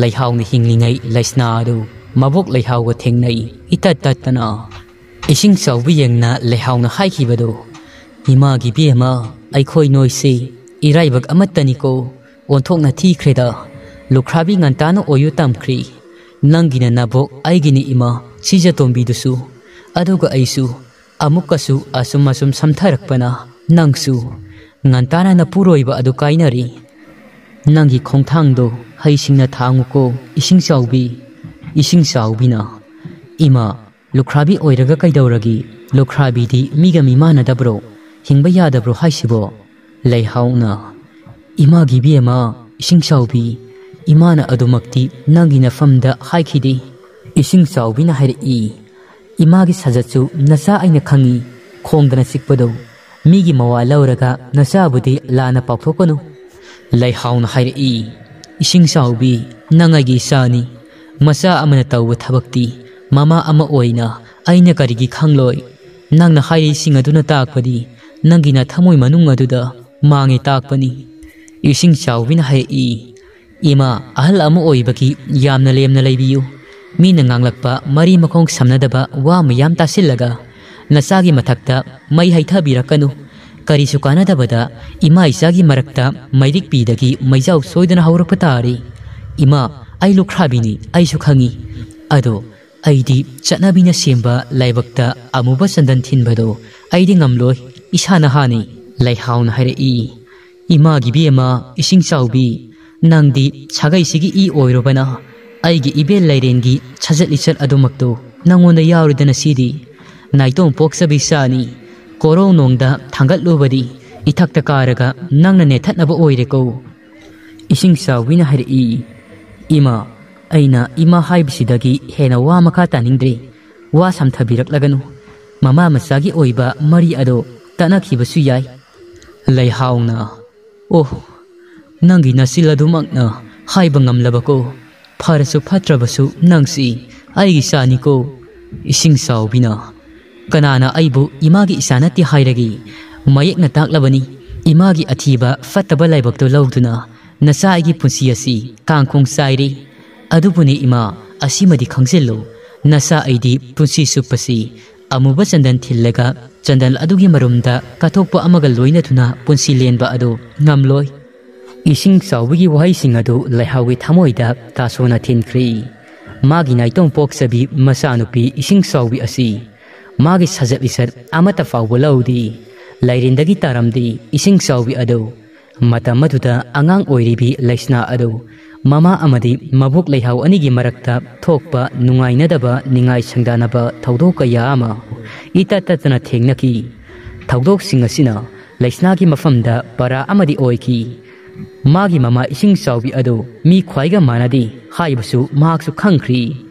ꯂꯩꯍꯥꯎꯅ ꯍꯤꯡꯂꯤꯉꯩ ꯂꯩꯁꯅꯥ ꯑꯗꯨ ꯃꯕꯣꯛ ꯂꯩꯍꯥꯎꯒ ꯊꯦꯡꯅꯩ, ꯏꯇꯠ ꯇꯠꯇꯅ꯫ ꯏꯁꯤꯡ ꯆꯥꯎꯕꯤ ꯌꯦꯡꯅ ꯂꯩꯍꯥꯎꯅ ꯍꯥꯏꯈꯤꯕꯗꯨ, "ꯏꯃꯥꯒꯤ ꯕꯦꯝꯃ, ꯑꯩꯈꯣꯏ ꯅꯣꯏꯁꯤ ꯏꯔꯥꯏꯕꯛ ꯑꯃꯠꯇꯅꯤꯀꯣ, ꯑꯣꯟꯊꯣꯛꯅ ꯊꯤꯈ꯭ꯔꯦꯗ꯫ ꯂꯨꯈ꯭ꯔꯥꯕꯤ ꯉꯟꯇꯥꯅ ꯑꯣꯏꯌꯨ ꯇꯝꯈ꯭ꯔꯤ꯫ ꯅꯪꯒꯤꯅ ꯅꯕꯣꯛ, ꯑꯩꯒꯤꯅ ꯏꯃꯥ, ꯁꯤꯖꯇꯣꯝꯕꯤꯗꯨꯁꯨ꯫ ꯑꯗꯨꯒ ꯑꯩꯁꯨ ꯑꯃꯨꯛꯀꯁꯨ ꯑꯁꯨꯝ ꯑꯁꯨꯝ ꯁꯝꯊꯔꯛꯄꯅ ꯅꯪꯁꯨ ꯉꯟꯇꯥꯅ ꯅꯄꯨꯔꯣꯏꯕ ꯑꯗꯨ ꯀꯥꯏꯅꯔꯤ꯫ "ꯅꯪꯒꯤ ꯈꯣꯡꯊꯥꯡꯗꯣ ꯍꯩꯁꯤꯡꯅ ꯊꯥꯡꯉꯨꯀꯣ, ꯏꯁꯤꯡ ꯆꯥꯎꯕꯤ꯫" ꯏꯁꯤꯡ ꯆꯥꯎꯕꯤꯅ, "ꯏꯃꯥ, ꯂꯨꯈ꯭ꯔꯥꯕꯤ ꯑꯣꯏꯔꯒ ꯀꯩꯗꯧꯔꯒꯦ? ꯂꯨꯈ꯭ꯔꯥꯕꯤꯗꯤ ꯃꯤꯒ ꯃꯤꯃꯥꯟꯅꯗꯕ꯭ꯔꯣ? ꯍꯤꯡꯕ ꯌꯥꯗꯕ꯭ꯔꯣ ꯍꯥꯏꯁꯤꯕꯣ?" ꯂꯩꯍꯥꯎꯅ, "ꯏꯃꯥꯒꯤ ꯏꯕꯦꯝꯃ, ꯏꯁꯤꯡ ꯆꯥꯎꯕꯤ, ꯏꯃꯥꯅ ꯑꯗꯨꯃꯛꯇꯤ ꯅꯪꯒꯤ ꯅꯐꯝꯗ ꯍꯥꯏꯈꯤꯗꯦ꯫" ꯏꯁꯤꯡ ꯆꯥꯎꯕꯤꯅ ꯍꯥꯏꯔꯛꯏ, "ꯏꯃꯥꯒꯤ ꯁꯥꯖꯠꯁꯨ ꯅꯆꯥ ꯑꯩꯅ ꯈꯪꯉꯤ, ꯈꯣꯡꯗꯅ ꯆꯤꯛꯄꯗꯣ꯫ ꯃꯤꯒꯤ ꯃꯋꯥ ꯂꯧꯔꯒ ꯅꯆꯥꯕꯨꯗꯤ ꯂꯥꯟꯅ ꯄꯥꯎꯊꯣꯛꯀꯅꯨ꯫" ꯂꯩꯍꯥꯎꯅ ꯍꯥꯏꯔꯛꯏ, "ꯏꯁꯤꯡ ꯆꯥꯎꯕꯤ, ꯅꯪ ꯑꯩꯒꯤ ꯏꯆꯥꯅꯤ꯫ ꯃꯆꯥ ꯑꯃꯅ ꯇꯧꯕ ꯊꯕꯛꯇꯤ ꯃꯃꯥ ꯑꯃ ꯑꯣꯏꯅ ꯑꯩꯅ ꯀꯔꯤꯒꯤ ꯈꯪꯂꯣꯏ? ꯅꯪꯅ ꯍꯥꯏꯔꯤꯁꯤꯡ ꯑꯗꯨꯅ ꯇꯥꯛꯄꯗꯤ ꯅꯪꯒꯤ ꯅꯊꯃꯣꯏ ꯃꯅꯨꯡ ꯑꯗꯨꯗ ꯃꯥꯡꯉꯦ ꯇꯥꯛꯄꯅꯤ꯫" ꯏꯁꯤꯡ ꯆꯥꯎꯕꯤꯅ ꯍꯥꯏꯔꯛꯏ, "ꯏꯃꯥ, ꯑꯍꯜ ꯑꯃ ꯑꯣꯏꯕꯒꯤ ꯌꯥꯝꯅ ꯂꯦꯝꯅ ꯂꯩꯕꯤꯌꯨ꯫ ꯃꯤꯅ ꯉꯥꯡꯂꯛꯄ ꯃꯔꯤ ꯃꯈꯣꯡ ꯁꯝꯅꯗꯕ ꯋꯥ ꯃꯌꯥꯝ ꯇꯥꯁꯤꯜꯂꯒ ꯅꯆꯥꯒꯤ ꯃꯊꯛꯇ ꯃꯩ ꯍꯩꯊꯕꯤꯔꯛꯀꯅꯨ꯫ ꯀꯔꯤꯁꯨ ꯀꯥꯟꯅꯗꯕꯗ ꯏꯃꯥ ꯏꯆꯥꯒꯤ ꯃꯔꯛꯇ ꯃꯩꯔꯤꯛꯄꯤꯗꯒꯤ ꯃꯩꯖꯥꯎ ꯁꯣꯏꯗꯅ ꯍꯧꯔꯛꯄ ꯇꯥꯔꯤ꯫ ꯏꯃꯥ, ꯑꯩ ꯂꯨꯈ꯭ꯔꯥꯕꯤꯅꯤ, ꯑꯩꯁꯨ ꯈꯪꯉꯤ꯫ ꯑꯗꯣ ꯑꯩꯗꯤ ꯆꯠꯅꯕꯤꯅ ꯁꯦꯝꯕ ꯂꯥꯏꯕꯛꯇ ꯑꯃꯨꯕ ꯆꯟꯗꯟ ꯊꯤꯟꯕꯗꯣ ꯑꯩꯗꯤ ꯉꯝꯂꯣꯏ, ꯏꯁꯥꯅ ꯍꯥꯟꯅꯤ꯫" ꯂꯩꯍꯥꯎꯅ ꯍꯥꯏꯔꯛꯏ, "ꯏꯃꯥꯒꯤ ꯏꯕꯦꯝꯃ, ꯏꯁꯤꯡ ꯆꯥꯎꯕꯤ, ꯅꯪꯗꯤ ꯁꯥꯒꯩꯁꯤꯒꯤ ꯏ ꯑꯣꯏꯔꯨꯕꯅ ꯑꯩꯒꯤ ꯏꯕꯦꯜ ꯂꯩꯔꯦꯟꯒꯤ ꯁꯖꯠ ꯂꯤꯆꯠ ꯑꯗꯨꯃꯛꯇꯣ ꯅꯪꯉꯣꯟꯗ ꯌꯥꯎꯔꯤꯗꯅ ꯁꯤꯗꯤ꯫ ꯅꯥꯏꯇꯣꯝ ꯄꯣꯛꯆꯕꯤ ꯆꯥꯅꯤ, ꯀꯣꯔꯧ ꯅꯣꯡꯗ ꯊꯥꯡꯒꯠꯂꯨꯕꯗꯤ ꯏꯊꯛꯇ ꯀꯥꯔꯒ ꯅꯪꯅ ꯅꯦꯠꯊꯠꯅꯕ ꯑꯣꯏꯔꯦꯀꯣ꯫" ꯏꯁꯤꯡ ꯆꯥꯎꯕꯤꯅ ꯍꯥꯏꯔꯛꯏ, "ꯏꯃꯥ, ꯑꯩꯅ ꯏꯃꯥ ꯍꯥꯏꯕꯁꯤꯗꯒꯤ ꯍꯦꯟꯅ ꯋꯥ ꯃꯈꯥ ꯇꯥꯅꯤꯡꯗ꯭ꯔꯦ꯫ ꯋꯥ ꯁꯝꯊꯕꯤꯔꯛꯂꯒꯅꯨ꯫ ꯃꯃꯥ ꯃꯆꯥꯒꯤ ꯑꯣꯏꯕ ꯃꯔꯤ ꯑꯗꯣ ꯇꯠꯅꯈꯤꯕꯁꯨ ꯌꯥꯏ꯫" ꯂꯩꯍꯥꯎꯅ, "ꯑꯣ, ꯅꯪꯒꯤ ꯅꯆꯤꯜ ꯑꯗꯨꯃꯛꯅ ꯍꯥꯏꯕ ꯉꯝꯂꯕꯀꯣ꯫ ꯐꯔꯁꯨ ꯐꯠꯇ꯭ꯔꯕꯁꯨ ꯅꯪꯁꯤ ꯑꯩꯒꯤ ꯏꯆꯥꯅꯤꯀꯣ꯫" ꯏꯁꯤꯡ ꯆꯥꯎꯕꯤꯅ, "ꯀꯅꯥꯅ ꯑꯩꯕꯨ ꯏꯃꯥꯒꯤ ꯏꯆꯥ ꯅꯠꯇꯦ ꯍꯥꯏꯔꯒꯦ? ꯃꯌꯦꯛꯅ ꯇꯥꯛꯂꯕꯅꯤ, ꯏꯃꯥꯒꯤ ꯑꯊꯤꯕ ꯐꯠꯇꯕ ꯂꯥꯏꯕꯛꯇꯨ ꯂꯧꯗꯨꯅ ꯅꯆꯥ ꯑꯩꯒꯤ ꯄꯨꯟꯁꯤ ꯑꯁꯤ ꯀꯥꯡꯈꯣꯡ ꯆꯥꯏꯔꯦ꯫ ꯑꯗꯨꯕꯨꯅꯦ ꯏꯃꯥ, ꯑꯁꯤꯃꯗꯤ ꯈꯪꯖꯤꯜꯂꯨ, ꯅꯆꯥ ꯑꯩꯗꯤ ꯄꯨꯟꯁꯤ ꯆꯨꯞꯄꯁꯤ ꯑꯃꯨꯕ ꯆꯟꯗꯟ ꯊꯤꯜꯂꯒ ꯆꯟꯗꯟ ꯑꯗꯨꯒꯤ ꯃꯔꯨꯝꯗ ꯀꯠꯊꯣꯛꯄ ꯑꯃꯒ ꯂꯣꯏꯅꯗꯨꯅ ꯄꯨꯟꯁꯤ ꯂꯦꯟꯕ ꯑꯗꯨ ꯉꯝꯂꯣꯏ꯫" ꯏꯁꯤꯡ ꯆꯥꯎꯕꯒꯤ ꯋꯥꯍꯩꯁꯤꯡ ꯑꯗꯨ ꯂꯩꯍꯥꯎꯒꯤ ꯊꯃꯣꯏꯗ ꯇꯥꯁꯣꯟꯅ ꯊꯤꯟꯈ꯭ꯔꯦ꯫ ꯃꯥꯒꯤ ꯅꯥꯏꯇꯣꯝ ꯄꯣꯛꯆꯕꯤ ꯃꯆꯥꯅꯨꯄꯤ ꯏꯁꯤꯡ ꯆꯥꯎꯕꯤ ꯑꯁꯤ ꯃꯥꯒꯤ ꯁꯖꯠ ꯂꯤꯆꯠ ꯑꯃꯠꯇ ꯐꯥꯎꯕ ꯂꯧꯗꯦ꯫ ꯂꯥꯏꯔꯦꯟꯗꯒꯤ ꯇꯥꯔꯝꯗꯦ ꯏꯁꯤꯡ ꯆꯥꯎꯕꯤ ꯑꯗꯨ꯫ ꯃꯇꯝ ꯑꯗꯨꯗ ꯑꯉꯥꯡ ꯑꯣꯏꯔꯤꯕꯤ ꯂꯩꯁꯅꯥ ꯑꯗꯨ ꯃꯃꯥ ꯑꯃꯗꯤ ꯃꯕꯣꯛ ꯂꯩꯍꯥꯎ ꯑꯅꯤꯒꯤ ꯃꯔꯛꯇ ꯊꯣꯛꯄ ꯅꯨꯡꯉꯥꯏꯅꯗꯕ, ꯅꯤꯡꯉꯥꯏ ꯁꯪꯗꯥꯅꯕ ꯊꯧꯗꯣꯛ ꯀꯌꯥ ꯑꯃ ꯏꯇꯠ ꯇꯠꯇꯅ ꯊꯦꯡꯅꯈꯤ꯫ ꯊꯧꯗꯣꯛꯁꯤꯡ ꯑꯁꯤꯅ ꯂꯩꯁꯅꯥꯒꯤ ꯃꯐꯝꯗ ꯄꯔꯥ ꯑꯃꯗꯤ ꯑꯣꯏꯈꯤ꯫ ꯃꯥꯒꯤ ꯃꯃꯥ ꯏꯁꯤꯡ ꯆꯥꯎꯕꯤ ꯑꯗꯨ ꯃꯤ ꯈ꯭ꯋꯥꯏꯒ ꯃꯥꯟꯅꯗꯦ ꯍꯥꯏꯕꯁꯨ ꯃꯍꯥꯛꯁꯨ ꯈꯪꯈ꯭ꯔꯤ꯫